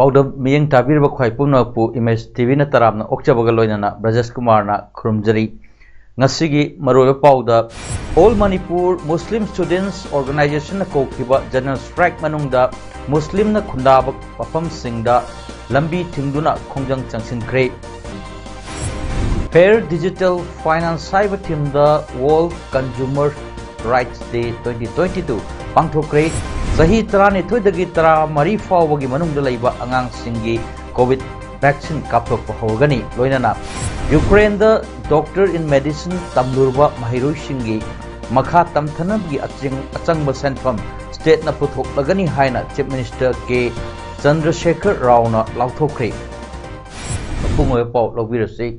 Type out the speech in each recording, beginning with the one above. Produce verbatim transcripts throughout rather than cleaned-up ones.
ꯄꯥꯎꯗꯝ ꯃꯤꯠꯌꯦꯡ ꯇꯥꯕꯤꯔꯤꯕ ꯈ꯭ꯋꯥꯏ ꯄꯨꯝꯅꯃꯛꯄꯨ ꯏꯃꯦꯖ ꯇꯤ ꯚꯤꯅ ꯇꯔꯥꯝꯅ ꯑꯣꯛꯆꯕꯒ ꯂꯣꯏꯅꯅ ꯕ꯭ꯔꯖꯦꯁ ꯀꯨꯃꯥꯔꯅ ꯈꯨꯔꯨꯝꯖꯔꯤ꯫ ꯉꯁꯤꯒꯤ ꯃꯔꯨꯑꯣꯏꯕ ꯄꯥꯎꯗ, All Manipur Muslim Students Organizationꯅ ꯀꯧꯈꯤꯕ ꯖꯦꯅꯔꯦꯜ ꯁ꯭ꯇ꯭ꯔꯥꯏꯛ ꯃꯅꯨꯡꯗ ꯃꯨꯁꯂꯤꯝꯅ ꯈꯨꯟꯗꯥꯕ ꯃꯐꯝꯁꯤꯡꯗ ꯂꯝꯕꯤ ꯊꯤꯡꯗꯨꯅ ꯈꯣꯡꯖꯪ ꯆꯪꯁꯤꯟꯈ꯭ꯔꯦ꯫ Fair Digital Finance ꯍꯥꯏꯕ ꯊꯤꯝꯗ World Consumer Rights Day twenty twenty-two ꯄꯥꯡꯊꯣꯛꯈ꯭ꯔꯦ꯫ ꯆꯍꯤ ꯇꯔꯥꯅꯤꯊꯣꯏꯗꯒꯤ ꯇꯔꯥꯃꯔꯤ ꯐꯥꯎꯕꯒꯤ ꯃꯅꯨꯡꯗ ꯂꯩꯕ ꯑꯉꯥꯡꯁꯤꯡꯒꯤ ꯀꯣꯚꯤꯗ ꯚꯦꯛꯁꯤꯟ ꯀꯥꯞꯊꯣꯛꯄ ꯍꯧꯔꯒꯅꯤ꯫ ꯂꯣꯏꯅꯅ ꯌꯨꯀ꯭ꯔꯦꯟꯗ Doctor in Medicine ꯇꯝꯂꯨꯔꯕ ꯃꯍꯩꯔꯣꯏꯁꯤꯡꯒꯤ ꯃꯈꯥ ꯇꯝꯊꯅꯕꯒꯤ ꯑꯆꯤꯡ-, ꯑꯆꯪꯕ ꯁꯦꯟꯐꯝ ꯁ꯭ꯇꯦꯠꯅ ꯄꯨꯊꯣꯛꯂꯒꯅꯤ ꯍꯥꯏꯅ ꯆꯤꯐ ꯃꯤꯅꯤꯁꯇꯔ ꯀꯦ ꯆꯟꯗ꯭ꯔꯁꯦꯈꯔ ꯔꯥꯎꯅ ꯂꯥꯎꯊꯣꯛꯈ꯭ꯔꯦ꯫ ꯃꯄꯨꯡ ꯑꯣꯏꯕ ꯄꯥꯎ ꯂꯧꯕꯤꯔꯁꯤ꯫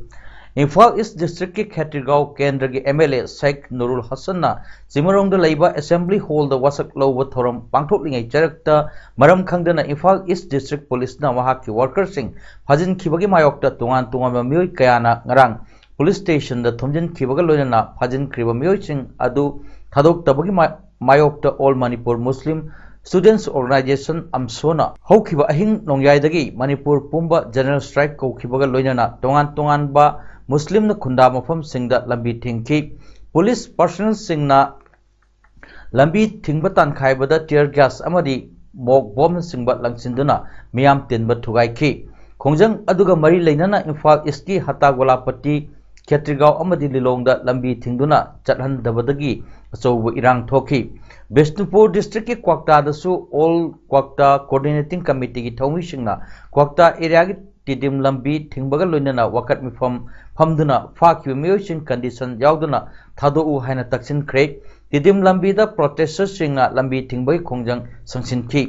ꯏꯝꯐꯥꯜ ꯏꯁ ꯗꯤꯁꯇ꯭ꯔꯤꯛꯀꯤ ꯈꯦꯇ꯭ꯔꯤꯒꯥꯎ ꯀꯦꯟꯗ꯭ꯔꯒꯤ ꯑꯦꯝ ꯑꯦꯜ ꯑꯦ ꯁꯦꯈ ꯅꯨꯔꯨꯜ ꯍꯁꯟꯅ ꯆꯤꯃꯔꯣꯡꯗ ꯂꯩꯕ ꯑꯦꯁꯦꯝꯕ꯭ꯂꯤ ꯍꯣꯜꯗ ꯋꯥꯁꯛ ꯂꯧꯕ ꯊꯧꯔꯝ ꯄꯥꯡꯊꯣꯛꯂꯤꯉꯩ ꯆꯔꯛꯇ ꯃꯔꯝ ꯈꯪꯗꯅ ꯏꯝꯐꯥꯜ ꯏꯁ ꯗꯤꯁꯇ꯭ꯔꯤꯛ ꯄꯨꯂꯤꯁꯅ ꯃꯍꯥꯛꯀꯤ ꯋꯥꯔꯀꯔꯁꯤꯡ ꯐꯥꯖꯤꯟꯈꯤꯕꯒꯤ ꯃꯥꯌꯣꯛꯇ ꯇꯣꯉꯥꯟ ꯇꯣꯉꯥꯟꯕ ꯃꯤꯑꯣꯏ ꯀꯌꯥꯅ ꯉꯔꯥꯡ ꯄꯨꯂꯤꯁ ꯁ꯭ꯇꯦꯁꯟꯗ ꯊꯣꯝꯖꯤꯟꯈꯤꯕꯒ ꯂꯣꯏꯅꯅ ꯐꯥꯖꯤꯟꯈ꯭ꯔꯤꯕ ꯃꯤꯑꯣꯏꯁꯤꯡ ꯑꯗꯨ ꯊꯥꯗꯣꯛꯇꯕꯒꯤ ꯃꯥ-, ꯃꯥꯌꯣꯛꯇ All Manipur Muslim Students Organization, ꯑꯝꯁꯣꯅ ꯍꯧꯈꯤꯕ ꯑꯍꯤꯡ ꯅꯣꯡꯌꯥꯏꯗꯒꯤ ꯃꯅꯤꯄꯨꯔ ꯄꯨꯝꯕ ꯖꯦꯅꯔꯦꯜ ꯁ꯭ꯇ꯭ꯔꯥꯏꯛ ꯀꯧꯈꯤꯕꯒ ꯂꯣꯏꯅꯅ ꯇꯣꯉꯥꯟ ꯇꯣꯉꯥꯟꯕ ꯃꯨꯁꯂꯤꯝꯅ ꯈꯨꯟꯗꯥ ꯃꯐꯝꯁꯤꯡꯗ ꯂꯝꯕꯤ ꯊꯤꯡꯈꯤ꯫ ꯄꯨꯂꯤꯁ ꯄꯥꯔꯁꯅꯦꯜꯁꯤꯡꯅ ꯂꯝꯕꯤ ꯊꯤꯡꯕ ꯇꯥꯟꯈꯥꯏꯕꯗ tear gas ꯑꯃꯗꯤ ꯃꯣꯛ ꯕꯣꯝꯅꯆꯤꯡꯕ ꯂꯪꯁꯤꯟꯗꯨꯅ ꯃꯤꯌꯥꯝ ꯇꯤꯟꯕ ꯊꯨꯒꯥꯏꯈꯤ꯫ ꯈꯣꯡꯖꯪ ꯑꯗꯨꯒ ꯃꯔꯤ ꯂꯩꯅꯅ ꯏꯝꯐꯥꯜ ꯏꯁꯀꯤ ꯍꯇꯥꯒꯣꯂꯥꯄꯇꯤ, ꯈꯦꯇ꯭ꯔꯤꯒꯥꯎ ꯑꯃꯗꯤ ꯂꯤꯂꯣꯡꯗ ꯂꯝꯕꯤ ꯊꯤꯡꯗꯨꯅ ꯆꯠꯍꯟꯗꯕꯗꯒꯤ ꯑꯆꯧꯕ ꯏꯔꯥꯡ ꯊꯣꯛꯈꯤ꯫ ꯕꯤꯁꯅꯨꯄꯨꯔ ꯗꯤꯁꯇ꯭ꯔꯤꯛꯀꯤ ꯀ꯭ꯋꯥꯛꯇꯥꯗꯁꯨ All Kwakta Coordinating Committeeꯒꯤ ꯊꯧꯃꯤꯁꯤꯡꯅ ꯀ꯭ꯋꯥꯛꯇꯥ ꯑꯦꯔꯤꯌꯥꯒꯤ ꯇꯤꯗꯤꯝ ꯂꯝꯕꯤ ꯊꯤꯡꯕꯒ ꯂꯣꯏꯅꯅ ꯋꯥꯀꯠ ꯃꯤꯐꯝ ꯐꯝꯗꯨꯅ ꯐꯥꯈꯤꯕ ꯃꯤꯑꯣꯏꯁꯤꯡ ꯀꯟꯗꯤꯁꯟ ꯌꯥꯎꯗꯅ ꯊꯥꯗꯣꯛꯎ ꯍꯥꯏꯅ ꯇꯛꯁꯤꯟꯈ꯭ꯔꯦ꯫ ꯇꯤꯗꯤꯝ ꯂꯝꯕꯤꯗ ꯄ꯭ꯔꯣꯇꯦꯁꯇꯔꯁꯤꯡꯅ ꯂꯝꯕꯤ ꯊꯤꯡꯕꯒꯤ ꯈꯣꯡꯖꯪ ꯁꯪꯁꯤꯟꯈꯤ꯫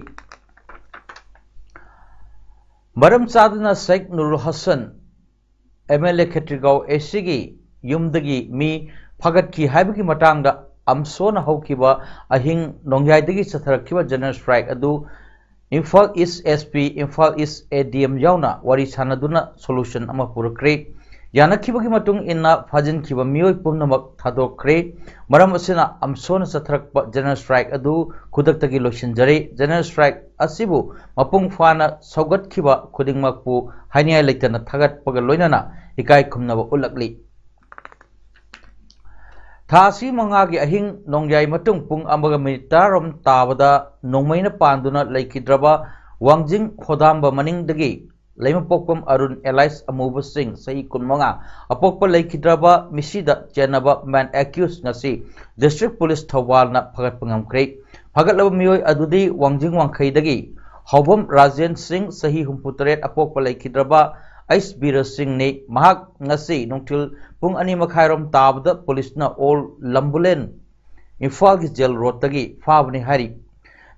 ꯃꯔꯝ ꯆꯥꯗꯨꯅ ꯁꯦꯈ Nur Hasan, M L A ꯈꯦꯇ꯭ꯔꯤꯒꯥꯎ ꯑꯦ ꯁꯤꯒꯤ ꯌꯨꯝꯗꯒꯤ ꯃꯤ ꯐꯥꯒꯠꯈꯤ ꯍꯥꯏꯕꯒꯤ ꯃꯇꯥꯡꯗ ꯑꯝꯁꯣꯅ ꯍꯧꯈꯤꯕ ꯑꯍꯤꯡ ꯅꯣꯡꯌꯥꯏꯗꯒꯤ ꯆꯠꯊꯔꯛꯈꯤꯕ ꯖꯦꯅꯔꯦꯜ ꯁ꯭ꯇ꯭ꯔꯥꯏꯛ ꯑꯗꯨ ꯏꯝꯐꯥꯜ ꯏꯁ ꯑꯦꯁ ꯄꯤ, ꯏꯝꯐꯥꯜ ꯏꯁ ꯑꯦ ꯗꯤ ꯑꯦꯝ ꯌꯥꯎꯅ ꯋꯥꯔꯤ ꯁꯥꯟꯅꯗꯨꯅ ꯁꯣꯂꯨꯁꯟ ꯑꯃ ꯄꯨꯔꯛꯈ꯭ꯔꯦ꯫ ꯌꯥꯅꯈꯤꯕꯒꯤ ꯃꯇꯨꯡ ꯏꯟꯅ ꯐꯥꯖꯤꯟꯈꯤꯕ ꯃꯤꯑꯣꯏ ꯄꯨꯝꯅꯃꯛ ꯊꯥꯗꯣꯛꯈ꯭ꯔꯦ꯫ ꯃꯔꯝ ꯑꯁꯤꯅ ꯑꯝꯁꯣꯅ ꯆꯠꯊꯔꯛꯄ ꯖꯦꯅꯔꯦꯜ ꯁ꯭ꯇ꯭ꯔꯥꯏꯛ ꯑꯗꯨ ꯈꯨꯗꯛꯇꯒꯤ ꯂꯣꯏꯁꯤꯟꯖꯔꯦ꯫ ꯖꯦꯅꯔꯦꯜ ꯁ꯭ꯇ꯭ꯔꯥꯏꯛ ꯑꯁꯤꯕꯨ ꯃꯄꯨꯡ ꯐꯥꯅ ꯁꯧꯒꯠꯈꯤꯕ ꯈꯨꯗꯤꯡꯃꯛꯄꯨ ꯍꯥꯏꯅꯤꯡꯉꯥꯏ ꯂꯩꯇꯅ ꯊꯥꯒꯠꯄꯒ ꯂꯣꯏꯅꯅ ꯏꯀꯥꯏ ꯈꯨꯝꯅꯕ ꯎꯠꯂꯛꯂꯤ꯫ ꯊꯥ ꯑꯁꯤ ꯃꯉꯥꯒꯤ ꯑꯍꯤꯡ ꯅꯣꯡꯌꯥꯏ ꯃꯇꯨꯡ ꯄꯨꯡ ꯑꯃꯒ ꯃꯤꯅꯤꯠ ꯇꯔꯥꯔꯣꯝ ꯇꯥꯕꯗ ꯅꯣꯡꯃꯩꯅ ꯄꯥꯟꯗꯨꯅ ꯂꯩꯈꯤꯗ꯭ꯔꯕ ꯋꯥꯡꯖꯤꯡ ꯈꯣꯗꯥꯝꯕ ꯃꯅꯤꯡꯗꯒꯤ ꯂꯩꯃꯄꯣꯛꯄꯝ ꯑꯔꯨꯟ alias ꯑꯃꯨꯕ ꯁꯤꯡ, ꯆꯍꯤ ꯀꯨꯟꯃꯉꯥ, ꯑꯄꯣꯛꯄ ꯂꯩꯈꯤꯗ꯭ꯔꯕ ꯃꯤꯁꯤꯗ ꯆꯦꯟꯅꯕ man accused ꯉꯁꯤ ꯗꯤꯁꯇ꯭ꯔꯤꯛ ꯄꯨꯂꯤꯁ ꯊꯧꯕꯥꯜꯅ ꯐꯒꯠꯄ ꯉꯝꯈ꯭ꯔꯦ꯫ ꯐꯒꯠꯂꯕ ꯃꯤꯑꯣꯏ ꯑꯗꯨꯗꯤ ꯋꯥꯡꯖꯤꯡ ꯋꯥꯡꯈꯩꯗꯒꯤ ꯍꯥꯎꯕꯝ ꯔꯥꯖꯦꯟ ꯁꯤꯡ, ꯆꯍꯤ ꯍꯨꯝꯐꯨꯇꯔꯦꯠ, ꯑꯄꯣꯛꯄ ꯂꯩꯈꯤꯗ꯭ꯔꯕ ꯑꯩꯁ ꯕꯤꯔ ꯁꯤꯡꯅꯤ꯫ ꯃꯍꯥꯛ ꯉꯁꯤ ꯅꯨꯡꯊꯤꯜ ꯄꯨꯡ ꯑꯅꯤ ꯃꯈꯥꯏꯔꯣꯝ ꯇꯥꯕꯗ ꯄꯨꯂꯤꯁꯅ ꯑꯣꯜ ꯂꯝꯕꯨꯂꯦꯟ ꯏꯝꯐꯥꯜꯒꯤ ꯖꯦꯜ ꯔꯣꯗꯇꯒꯤ ꯐꯥꯕꯅꯤ ꯍꯥꯏꯔꯤ꯫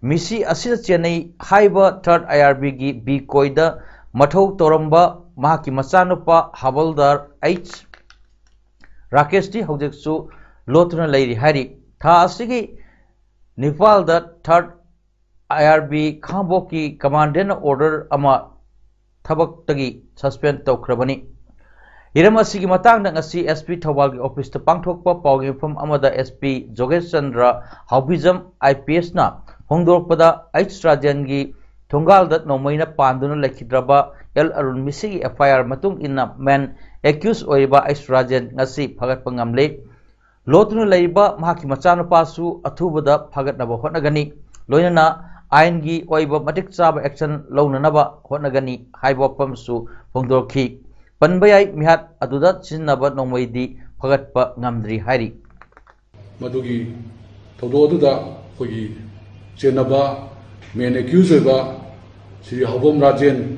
ꯃꯤꯁꯤ ꯑꯁꯤꯗ ꯆꯦꯟꯅꯩ ꯍꯥꯏꯕ ꯊꯥꯔꯠ ꯑꯥꯏ ꯑꯥꯔ ꯕꯤꯒꯤ ꯕꯤ ꯀꯣꯏꯗ ꯃꯊꯧ ꯇꯧꯔꯝꯕ ꯃꯍꯥꯛꯀꯤ ꯃꯆꯥꯅꯨꯄꯥ ꯍꯕꯜꯗꯥꯔ ꯑꯩꯆ ꯔꯥꯀꯦꯁꯇꯤ ꯍꯧꯖꯤꯛꯁꯨ ꯂꯣꯠꯇꯨꯅ ꯂꯩꯔꯤ ꯍꯥꯏꯔꯤ꯫ ꯊꯥ ꯑꯁꯤꯒꯤ ꯅꯤꯄꯥꯜꯗ ꯊꯥꯔꯠ ꯑꯥꯏ ꯑꯥꯔ ꯕꯤ ꯈꯥꯡꯉꯕꯣꯛꯀꯤ ꯀꯃꯥꯟꯗꯦꯟꯅ ꯑꯣꯔꯗꯔ ꯑꯃ ꯊꯕꯛꯇꯒꯤ ꯁꯁꯄꯦꯟ ꯇꯧꯈ꯭ꯔꯕꯅꯤ꯫ ꯍꯤꯔꯝ ꯑꯁꯤꯒꯤ ꯃꯇꯥꯡꯗ ꯉꯁꯤ ꯑꯦꯁ ꯄꯤ ꯊꯧꯕꯥꯜꯒꯤ ꯑꯣꯐꯤꯁꯇ ꯄꯥꯡꯊꯣꯛꯄ ꯄꯥꯎꯒꯤ ꯃꯤꯐꯝ ꯑꯃꯗ S P ꯖꯣꯒꯦꯁ Chandra ꯍꯥꯎꯕꯤꯖꯝ I P ꯑꯦꯁꯅ ꯐꯣꯡꯗꯣꯔꯛꯄꯗ, H ꯔꯥꯖꯦꯟꯒꯤ ꯊꯣꯡꯒꯥꯜꯗ ꯅꯣꯡꯃꯩꯅ ꯄꯥꯟꯗꯨꯅ ꯂꯩꯈꯤꯗ꯭ꯔꯕ ꯑꯦꯜ ꯑꯔꯨꯟ ꯃꯤꯁꯤꯒꯤ ꯑꯦꯐ ꯑꯥꯏ ꯑꯥꯔ ꯃꯇꯨꯡ ꯏꯟꯅ ꯃꯦꯟ ꯑꯦꯀ꯭ꯌꯨꯁ ꯑꯣꯏꯔꯤꯕ ꯑꯩꯆ ꯔꯥꯖꯦꯟ ꯉꯁꯤ ꯐꯒꯠꯄ ꯉꯝꯂꯦ꯫ ꯂꯣꯠꯇꯨꯅ ꯂꯩꯔꯤꯕ ꯃꯍꯥꯛꯀꯤ ꯃꯆꯥꯅꯨꯄꯥꯁꯨ ꯑꯊꯨꯕꯗ ꯐꯒꯠꯅꯕ ꯍꯣꯠꯅꯒꯅꯤ, ꯂꯣꯏꯅꯅ ꯑꯥꯏꯟꯒꯤ ꯑꯣꯏꯕ ꯃꯇꯤꯛ ꯆꯥꯕ ꯑꯦꯛꯁꯟ ꯂꯧꯅꯅꯕ ꯍꯣꯠꯅꯒꯅꯤ ꯍꯥꯏꯕ ꯋꯥꯐꯝꯁꯨ ꯐꯣꯡꯗꯣꯔꯛꯈꯤ꯫ ꯄꯟꯕ ꯌꯥꯏ, ꯃꯤꯍꯥꯠ ꯑꯗꯨꯗ ꯁꯤꯖꯤꯟꯅꯕ ꯅꯣꯡꯃꯩꯗꯤ ꯐꯒꯠꯄ ꯉꯝꯗ꯭ꯔꯤ ꯍꯥꯏꯔꯤ꯫ ꯃꯗꯨꯒꯤ ꯊꯧꯗꯣꯛ ꯑꯗꯨꯗ ꯑꯩꯈꯣꯏꯒꯤ ꯆꯦꯟꯅꯕ ꯃꯦꯟ ꯑꯦꯀ꯭ꯌꯨꯁ ꯑꯣꯏꯕ ꯁ꯭ꯔꯤ ꯍꯥꯎꯕꯝ ꯔꯥꯖꯦꯟ,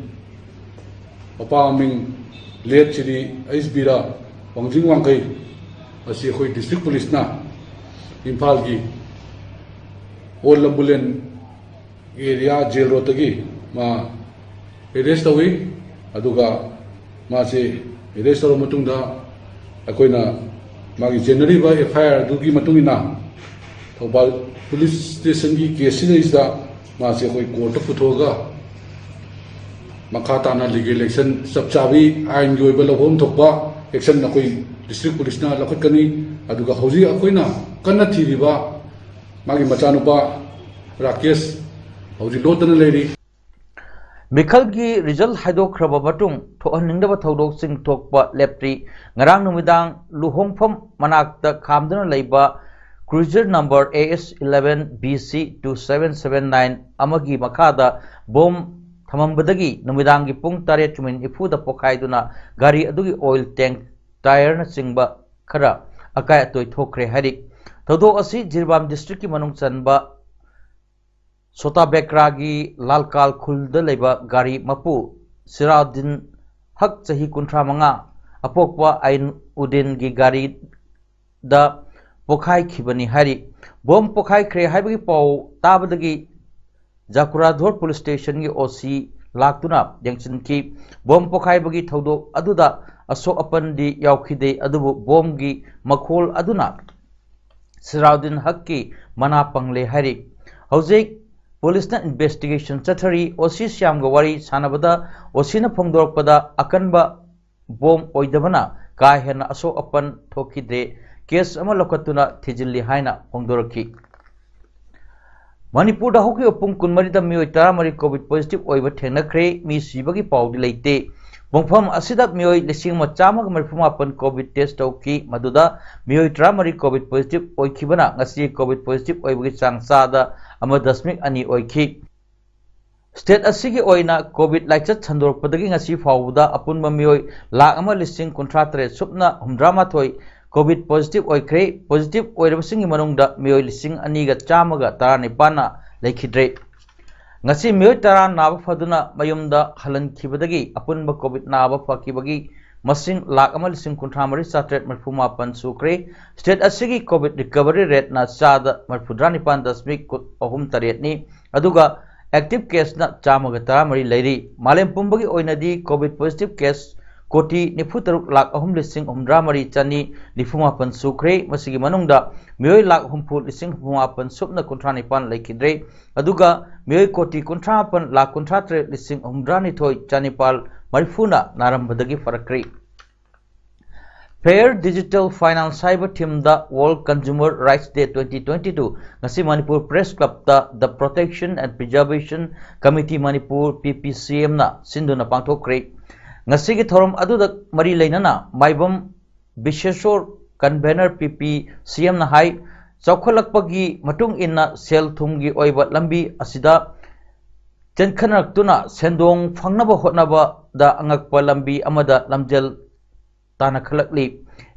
ꯃꯄꯥ ꯃꯃꯤꯡ ꯂꯦꯠ ꯁ꯭ꯔꯤ ꯑꯩꯆ ꯕꯤꯔ, ꯋꯥꯡꯖꯤꯡ ꯋꯥꯡꯈꯩ, ꯑꯁꯤ ꯑꯩꯈꯣꯏ ꯗꯤꯁꯇ꯭ꯔꯤꯛ ꯄꯨꯂꯤꯁꯅ ꯏꯝꯐꯥꯜꯒꯤ ꯑꯣꯜ ꯂꯝꯕꯨꯂꯦꯟ ꯑꯦꯔꯤꯌꯥ ꯖꯦꯜ ꯔꯣꯗꯇꯒꯤ ꯃꯥ ꯑꯦꯔꯦꯁ ꯇꯧꯏ꯫ ꯑꯗꯨꯒ ꯃꯥꯁꯦ ꯑꯦꯔꯦꯁ ꯇꯧꯔꯕ ꯃꯇꯨꯡꯗ ꯑꯩꯈꯣꯏꯅ ꯃꯥꯒꯤ ꯆꯦꯟꯅꯔꯤꯕ ꯑꯦꯐ ꯑꯥꯏ ꯑꯥꯔ ꯑꯗꯨꯒꯤ ꯃꯇꯨꯡ ꯏꯟꯅ ꯊꯧꯕꯥꯜ ꯄꯨꯂꯤꯁ ꯁ꯭ꯇꯦꯁꯟꯒꯤ ꯀꯦꯁꯁꯤꯗꯩꯁꯤꯗ ꯃꯥꯁꯦ ꯑꯩꯈꯣꯏ ꯀꯣꯔꯠꯇ ꯄꯨꯊꯣꯛꯑꯒ ꯃꯈꯥ ꯇꯥꯅ ꯂꯤꯒꯦꯜ ꯑꯦꯛꯁꯟ ꯆꯞ ꯆꯥꯕꯤ ꯑꯥꯏꯟꯒꯤ ꯑꯣꯏꯕ ꯂꯧꯐꯝ ꯊꯣꯛꯄ ꯑꯦꯛꯁꯟ ꯑꯩꯈꯣꯏ ꯗꯤꯁꯇ꯭ꯔꯤꯛ ꯄꯨꯂꯤꯁꯅ ꯂꯧꯈꯠꯀꯅꯤ꯫ ꯑꯗꯨꯒ ꯍꯧꯖꯤꯛ ꯑꯩꯈꯣꯏꯅ ꯀꯟꯅ ꯊꯤꯔꯤꯕ ꯃꯥꯒꯤ ꯃꯆꯥꯅꯨꯄꯥ ꯔꯥꯀꯦꯁ ꯍꯧꯖꯤꯛ ꯂꯣꯠꯇꯅ ꯂꯩꯔꯤ꯫ ꯃꯤꯈꯜꯒꯤ ꯔꯤꯖꯜ ꯍꯥꯏꯗꯣꯛꯈ꯭ꯔꯕ ꯃꯇꯨꯡ ꯊꯣꯛꯍꯟꯅꯤꯡꯗꯕ ꯊꯧꯗꯣꯛꯁꯤꯡ ꯊꯣꯛꯄ ꯂꯦꯞꯇ꯭ꯔꯤ꯫ ꯉꯔꯥꯡ ꯅꯨꯃꯤꯗꯥꯡ ꯂꯨꯍꯣꯡꯐꯝ ꯃꯅꯥꯛꯇ ꯈꯥꯝꯗꯨꯅ ꯂꯩꯕ cruiser number A S eleven B C two seven seven nine ꯑꯃꯒꯤ ꯃꯈꯥꯗ ꯕꯣꯝ ꯊꯝꯃꯝꯕꯗꯒꯤ ꯅꯨꯃꯤꯗꯥꯡꯒꯤ ꯄꯨꯡ ꯇꯔꯦꯠ ꯃꯤꯅꯤꯠ ꯅꯤꯐꯨꯗ ꯄꯣꯈꯥꯏꯗꯨꯅ ꯒꯥꯔꯤ ꯑꯗꯨꯒꯤ ꯑꯣꯏꯜ ꯇꯦꯡ, ꯇꯥꯌꯔꯅꯆꯤꯡꯕ ꯈꯔ ꯑꯀꯥꯏ ꯑꯇꯣꯏ ꯊꯣꯛꯈ꯭ꯔꯦ ꯍꯥꯏꯔꯤ꯫ ꯊꯧꯗꯣꯛ ꯑꯁꯤ ꯖꯤꯔꯤꯕꯥꯝ ꯗꯤꯁꯇ꯭ꯔꯤꯛꯀꯤ ꯃꯅꯨꯡ ꯆꯟꯕ ꯁꯣꯇꯥꯕꯦꯀ꯭ꯔꯥꯒꯤ ꯂꯥꯜꯀꯥꯜ ꯈꯨꯜꯗ ꯂꯩꯕ ꯒꯥꯔꯤ ꯃꯄꯨ ꯁꯤꯔꯥꯎꯗꯤꯟ ꯍꯛ, ꯆꯍꯤ ꯀꯨꯟꯊ꯭ꯔꯥ ꯃꯉꯥ, ꯑꯄꯣꯛꯄ ꯑꯥꯏꯟ ꯎꯗꯤꯟꯒꯤ ꯒꯥꯔꯤꯗ ꯄꯣꯈꯥꯏꯈꯤꯕꯅꯤ ꯍꯥꯏꯔꯤ꯫ ꯕꯣꯝ ꯄꯣꯈꯥꯏꯈ꯭ꯔꯦ ꯍꯥꯏꯕꯒꯤ ꯄꯥꯎ ꯇꯥꯕꯗꯒꯤ ꯖꯥꯀꯨꯔꯥꯙꯣꯔ ꯄꯨꯂꯤꯁ ꯁ꯭ꯇꯦꯁꯟꯒꯤ ꯑꯣ ꯁꯤ ꯂꯥꯛꯇꯨꯅ ꯌꯦꯡꯁꯤꯟꯈꯤ꯫ ꯕꯣꯝ ꯄꯣꯈꯥꯏꯕꯒꯤ ꯊꯧꯗꯣꯛ ꯑꯗꯨꯗ ꯑꯁꯣꯛ ꯑꯄꯟꯗꯤ ꯌꯥꯎꯈꯤꯗꯦ, ꯑꯗꯨꯕꯨ ꯕꯣꯝꯒꯤ ꯃꯈꯣꯜ ꯑꯗꯨꯅ ꯁꯤꯔꯥꯎꯗꯤꯟ ꯍꯛꯀꯤ ꯃꯅꯥ ꯄꯪꯂꯦ ꯍꯥꯏꯔꯤ꯫ ꯍꯧꯖꯤꯛ ꯄꯨꯂꯤꯁꯅ ꯏꯟꯚꯦꯁꯇꯤꯒꯦꯁꯟ ꯆꯠꯊꯔꯤ꯫ ꯑꯣ ꯁꯤ ꯁ꯭ꯌꯥꯝꯒ ꯋꯥꯔꯤ ꯁꯥꯟꯅꯕꯗ ꯑꯣ ꯁꯤꯅ ꯐꯣꯡꯗꯣꯔꯛꯄꯗ ꯑꯀꯟꯕ ꯕꯣꯝ ꯑꯣꯏꯗꯕꯅ ꯀꯥ ꯍꯦꯟꯅ ꯑꯁꯣꯛ ꯑꯄꯟ ꯊꯣꯛꯈꯤꯗꯦ꯫ ꯀꯦꯁ ꯑꯃ ꯂꯧꯈꯠꯇꯨꯅ ꯊꯤꯖꯤꯜꯂꯤ ꯍꯥꯏꯅ ꯐꯣꯡꯗꯣꯔꯛꯈꯤ꯫ ꯃꯅꯤꯄꯨꯔꯗ ꯍꯧꯈꯤꯕ ꯄꯨꯡ ꯀꯨꯟꯃꯔꯤꯗ ꯃꯤꯑꯣꯏ ꯇꯔꯥꯃꯔꯤ ꯀꯣꯚꯤꯗ ꯄꯣꯖꯤꯇꯤꯚ ꯑꯣꯏꯕ ꯊꯦꯡꯅꯈ꯭ꯔꯦ꯫ ꯃꯤ ꯁꯤꯕꯒꯤ ꯄꯥꯎꯗꯤ ꯂꯩꯇꯦ꯫ ꯃꯐꯝ ꯑꯁꯤꯗ ꯃꯤꯑꯣꯏ ꯂꯤꯁꯤꯡ ꯑꯃ ꯆꯥꯝꯃꯒ ꯃꯔꯤꯐꯨ ꯃꯥꯄꯟ ꯀꯣꯚꯤꯗ ꯇꯦꯁ ꯇꯧꯈꯤ꯫ ꯃꯗꯨꯗ ꯃꯤꯑꯣꯏ ꯇꯔꯥꯃꯔꯤ ꯀꯣꯚꯤꯗ ꯄꯣꯖꯤꯇꯤꯚ ꯑꯣꯏꯈꯤꯕꯅ ꯉꯁꯤ ꯀꯣꯚꯤꯗ ꯄꯣꯖꯤꯇꯤꯚ ꯑꯣꯏꯕꯒꯤ ꯆꯥꯡ ꯆꯥꯗ ꯑꯃ ꯗꯁꯃꯤꯛ ꯑꯅꯤ ꯑꯣꯏꯈꯤ꯫ ꯁ꯭ꯇꯦꯠ ꯑꯁꯤꯒꯤ ꯑꯣꯏꯅ ꯀꯣꯚꯤꯗ ꯂꯥꯏꯆꯠ ꯁꯟꯗꯣꯔꯛꯄꯗꯒꯤ ꯉꯁꯤ ꯐꯥꯎꯕꯗ ꯑꯄꯨꯟꯕ ꯃꯤꯑꯣꯏ ꯂꯥꯈ ꯑꯃ ꯂꯤꯁꯤꯡ ꯀꯨꯟꯊ꯭ꯔꯥ ꯇꯔꯦꯠ ꯁꯨꯞꯅ ꯍꯨꯝꯗ꯭ꯔꯥ ꯃꯥꯊꯣꯏ ꯀꯣꯚꯤꯗ ꯄꯣꯖꯤꯇꯤꯚ ꯑꯣꯏꯈ꯭ꯔꯦ꯫ ꯄꯣꯖꯤꯇꯤꯚ ꯑꯣꯏꯔꯕꯁꯤꯡꯒꯤ ꯃꯅꯨꯡꯗ ꯃꯤꯑꯣꯏ ꯂꯤꯁꯤꯡ ꯑꯅꯤꯒ ꯆꯥꯝꯃꯒ ꯇꯔꯥꯅꯤꯄꯥꯟꯅ ꯂꯩꯈꯤꯗ꯭ꯔꯦ꯫ ꯉꯁꯤ ꯃꯤꯑꯣꯏ ꯇꯔꯥ ꯅꯥꯕ ꯐꯗꯨꯅ ꯃꯌꯨꯝꯗ ꯍꯜꯍꯟꯈꯤꯕꯗꯒꯤ ꯑꯄꯨꯟꯕ ꯀꯣꯚꯤꯗ ꯅꯥꯕ ꯐꯈꯤꯕꯒꯤ ꯃꯁꯤꯡ ꯂꯥꯈ ꯑꯃ ꯂꯤꯁꯤꯡ ꯀꯨꯟꯊ꯭ꯔꯥ ꯃꯔꯤ ꯆꯥꯇ꯭ꯔꯦꯠ ꯃꯔꯤꯐꯨ ꯃꯥꯄꯟ ꯁꯨꯈ꯭ꯔꯦ꯫ ꯁ꯭ꯇꯦꯠ ꯑꯁꯤꯒꯤ ꯀꯣꯚꯤꯗ ꯔꯤꯀꯚꯔꯤ ꯔꯦꯠꯅ ꯆꯥꯗ ꯃꯔꯤꯐꯨꯇꯔꯥ ꯅꯤꯄꯥꯟ ꯗꯁꯃꯤꯛ ꯑꯍꯨꯝ ꯇꯔꯦꯠꯅꯤ꯫ ꯑꯗꯨꯒ ꯑꯦꯛꯇꯤꯚ ꯀꯦꯁꯅ ꯆꯥꯝꯃꯒ ꯇꯔꯥꯃꯔꯤ ꯂꯩꯔꯤ꯫ ꯃꯥꯂꯦꯝ ꯄꯨꯝꯕꯒꯤ ꯑꯣꯏꯅꯗꯤ ꯀꯣꯚꯤꯗ ꯄꯣꯖꯤꯇꯤꯚ ꯀꯦꯁ ꯀꯣꯇꯤ ꯅꯤꯐꯨ ꯇꯔꯨꯛ ꯂꯥꯈ ꯑꯍꯨꯝ ꯂꯤꯁꯤꯡ ꯍꯨꯝꯐꯨꯇꯔꯥ ꯃꯔꯤ ꯆꯅꯤ ꯅꯤꯐꯨ ꯃꯥꯄꯟ ꯁꯨꯈ꯭ꯔꯦ꯫ ꯃꯁꯤꯒꯤ ꯃꯅꯨꯡꯗ ꯃꯤꯑꯣꯏ ꯂꯥꯈ ꯍꯨꯝꯐꯨ ꯂꯤꯁꯤꯡ ꯍꯨꯝꯐꯨ ꯃꯥꯄꯟ ꯁꯨꯞꯅ ꯀꯨꯟꯊ꯭ꯔꯥ ꯅꯤꯄꯥꯟ ꯂꯩꯈꯤꯗ꯭ꯔꯦ꯫ ꯑꯗꯨꯒ ꯃꯤꯑꯣꯏ ꯀꯣꯇꯤ ꯀꯨꯟꯊ꯭ꯔꯥ ꯃꯥꯄꯟ ꯂꯥꯈ ꯀꯨꯟꯊ꯭ꯔꯥ ꯇꯔꯦꯠ ꯂꯤꯁꯤꯡ ꯍꯨꯝꯐꯨꯇꯔꯥ ꯅꯤꯊꯣꯏ ꯆꯅꯤꯄꯥꯜ ꯃꯔꯤꯐꯨꯅ ꯅꯥꯔꯝꯕꯗꯒꯤ ꯐꯔꯛꯈ꯭ꯔꯦ꯫ Fair Digital Finance ꯍꯥꯏꯕ ꯊꯤꯝꯗ World Consumer Rights Day twenty twenty two ꯉꯁꯤ ꯃꯅꯤꯄꯨꯔ ꯄ꯭ꯔꯦꯁ ꯀ꯭ꯂꯕꯇ The Protection and Preservation Committee Manipur, P P C M ꯅ ꯁꯤꯟꯗꯨꯅ ꯄꯥꯡꯊꯣꯛꯈ꯭ꯔꯦ꯫ ꯉꯁꯤꯒꯤ ꯊꯧꯔꯝ ꯑꯗꯨꯗ ꯃꯔꯤ ꯂꯩꯅꯅ ꯃꯥꯏꯕꯝ Bisheshor, convener, P P C M ꯅ ꯍꯥꯏ, ꯆꯥꯎꯈꯠꯂꯛꯄꯒꯤ ꯃꯇꯨꯡ ꯏꯟꯅ ꯁꯦꯜ ꯊꯨꯝꯒꯤ ꯑꯣꯏꯕ ꯂꯝꯕꯤ ꯑꯁꯤꯗ ꯆꯦꯟꯈꯠꯅꯔꯛꯇꯨꯅ ꯁꯦꯟꯗꯣꯡ ꯐꯪꯅꯕ ꯍꯣꯠꯅꯕꯗ ꯑꯉꯛꯄ ꯂꯝꯕꯤ ꯑꯃꯗ ꯂꯝꯖꯦꯜ ꯇꯥꯟꯅꯈꯠꯂꯛꯂꯤ꯫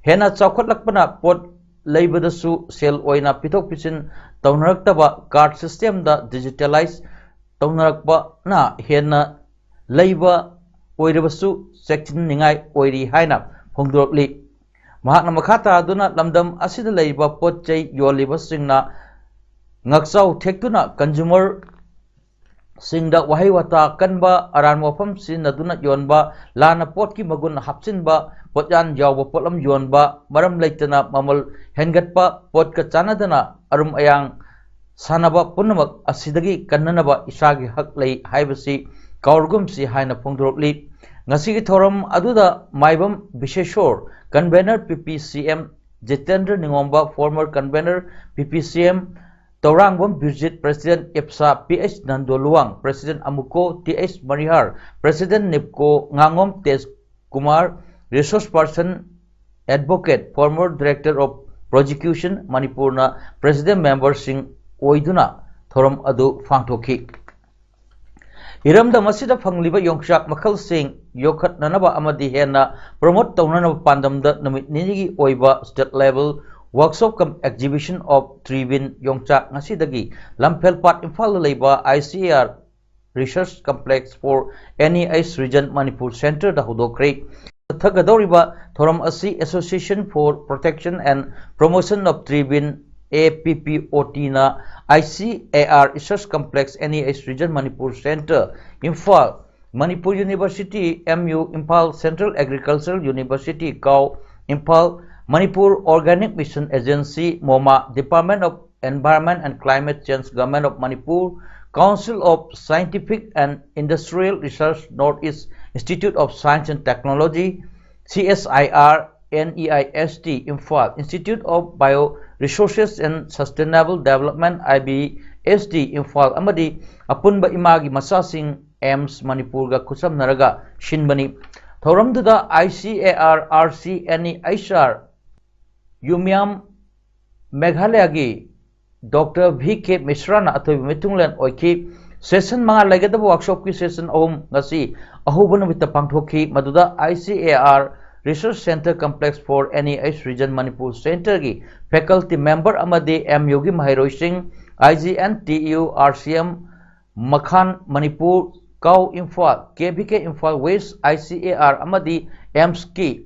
ꯍꯦꯟꯅ ꯆꯥꯎꯈꯠꯂꯛꯄꯅ ꯄꯣꯠ ꯂꯩꯕꯗꯁꯨ ꯁꯦꯜ ꯑꯣꯏꯅ ꯄꯤꯊꯣꯛ ꯄꯤꯁꯤꯟ ꯇꯧꯅꯔꯛꯇꯕ, ꯀꯥꯔꯗ ꯁꯤꯁꯇꯦꯝꯗ ꯗꯤꯖꯤꯇꯦꯂꯥꯏꯖ ꯇꯧꯅꯔꯛꯄꯅ ꯍꯦꯟꯅ ꯂꯩꯕ ꯑꯣꯏꯔꯕꯁꯨ ꯆꯦꯛꯁꯤꯟꯅꯤꯡꯉꯥꯏ ꯑꯣꯏꯔꯤ ꯍꯥꯏꯅ ꯐꯣꯡꯗꯣꯔꯛꯂꯤ꯫ ꯃꯍꯥꯛꯅ ꯃꯈꯥ ꯇꯥꯗꯨꯅ ꯂꯝꯗꯝ ꯑꯁꯤꯗ ꯂꯩꯔꯤꯕ ꯄꯣꯠ ꯆꯩ ꯌꯣꯜꯂꯤꯕꯁꯤꯡꯅ ꯉꯥꯛꯆꯥꯎ ꯊꯦꯛꯇꯨꯅ ꯀꯟꯖꯨꯃꯔꯁꯤꯡꯗ ꯋꯥꯍꯩ ꯋꯥꯇꯥ ꯀꯟꯕ, ꯑꯔꯥꯟꯕ ꯋꯥꯐꯝ ꯁꯤꯖꯤꯟꯅꯗꯨꯅ ꯌꯣꯟꯕ, ꯂꯥꯟꯅ ꯄꯣꯠꯀꯤ ꯃꯒꯨꯟ ꯍꯥꯞꯆꯤꯟꯕ, ꯄꯣꯠꯌꯥꯟ ꯌꯥꯎꯕ ꯄꯣꯠꯂꯝ ꯌꯣꯟꯕ, ꯃꯔꯝ ꯂꯩꯇꯅ ꯃꯃꯜ ꯍꯦꯟꯒꯠꯄ, ꯄꯣꯠꯀ ꯆꯥꯟꯅꯗꯅ ꯑꯔꯨꯝ ꯑꯌꯥꯡ ꯁꯥꯟꯅꯕ ꯄꯨꯝꯅꯃꯛ ꯑꯁꯤꯗꯒꯤ ꯀꯟꯅꯅꯕ ꯏꯁꯥꯒꯤ ꯍꯛ ꯂꯩ ꯍꯥꯏꯕꯁꯤ ꯀꯥꯎꯔꯒꯨꯝꯁꯤ ꯍꯥꯏꯅ ꯐꯣꯡꯗꯣꯔꯛꯂꯤ꯫ ꯉꯁꯤꯒꯤ ꯊꯧꯔꯝ ꯑꯗꯨꯗ Maibam Bisheshor, convener P P C M, Jitendra Ningomba, former convener P P C M, Tourangbam Birjit, President ꯏꯞꯁꯥ, P H Nando Luwang, President ꯑꯃꯨꯀꯣ, T H ꯃꯔꯤꯍꯥꯔ, President ꯅꯤꯞꯀꯣ, ꯉꯥꯉꯣꯝ Tej Kumar, resource person, advocate, former director of prosecution ꯃꯅꯤꯄꯨꯔꯅ president memberꯁꯤꯡ ꯑꯣꯏꯗꯨꯅ ꯊꯧꯔꯝ ꯑꯗꯨ ꯄꯥꯡꯊꯣꯛꯈꯤ꯫ ꯏꯔꯝꯗꯝ ꯑꯁꯤꯗ ꯐꯪꯂꯤꯕ ꯌꯣꯡꯆꯥꯛ ꯃꯈꯜꯁꯤꯡ ꯌꯣꯛꯈꯠꯅꯅꯕ ꯑꯃꯗꯤ ꯍꯦꯟꯅ promote ꯇꯧꯅꯅꯕ ꯄꯥꯟꯗꯝꯗ ꯅꯨꯃꯤꯠ ꯅꯤꯅꯤꯒꯤ ꯑꯣꯏꯕ state level workshop cum exhibition of tribin ꯌꯣꯡꯆꯥꯛ ꯉꯁꯤꯗꯒꯤ ꯂꯝꯐꯦꯜꯄꯥꯠ ꯏꯝꯐꯥꯜꯗ ꯂꯩꯕ I C A R Research Complex for N E H Region Manipur Centreꯗ ꯍꯧꯗꯣꯛꯈ꯭ꯔꯦ꯫ ꯆꯠꯊꯒꯗꯧꯔꯤꯕ ꯊꯧꯔꯝ ꯑꯁꯤ Association for Protection and Promotion of Tribin A P P O T ꯅ I C A R Research Complex, N E H Region, Manipur Center, Imphal, Manipur University, M U, Imphal Central Agricultural University, CAU, Imphal, Manipur Organic Mission Agency, MOMA, Department of Environment and Climate Change, Government of Manipur, Council of Scientific and Industrial Research, North East Institute of Science and Technology, C S I R, N E I S T, Imphal, Institute of Bioresources and Sustainable Development, I B S D, Imphal, ꯑꯃꯗꯤ ꯑꯄꯨꯟꯕ ꯏꯃꯥꯒꯤ ꯃꯆꯥꯁꯤꯡ, AIIMS ꯃꯅꯤꯄꯨꯔꯒ ꯈꯨꯠꯁꯝꯅꯔꯒ ꯁꯤꯟꯕꯅꯤ꯫ ꯊꯧꯔꯝꯗꯨꯗ I C A R, R C, N E H R, ꯌꯨꯃꯤꯌꯥꯝ ꯃꯦꯘꯥꯂꯌꯥꯒꯤ doctor V ꯀꯦ ꯃꯤꯁ꯭ꯔꯥꯅ ꯑꯊꯣꯏꯕ ꯃꯤꯊꯨꯡꯂꯦꯟ ꯑꯣꯏꯈꯤ꯫ Session ꯃꯉꯥ ꯂꯩꯒꯗꯕ workshopꯀꯤ session ꯑꯍꯨꯝ ꯉꯁꯤ ꯑꯍꯧꯕ ꯅꯨꯃꯤꯠꯇ ꯄꯥꯡꯊꯣꯛꯈꯤ꯫ ꯃꯗꯨꯗ I C A R Research Centre Complex for N E H Region Manipur Centreꯒꯤ faculty member ꯑꯃꯗꯤ M Uꯒꯤ ꯃꯍꯩꯔꯣꯏꯁꯤꯡ, I G N T U, R C M, ꯃꯈꯥꯟ Manipur, CAU Imphal, K V K Imphal West, I C A R ꯑꯃꯗꯤ AIIMSꯀꯤ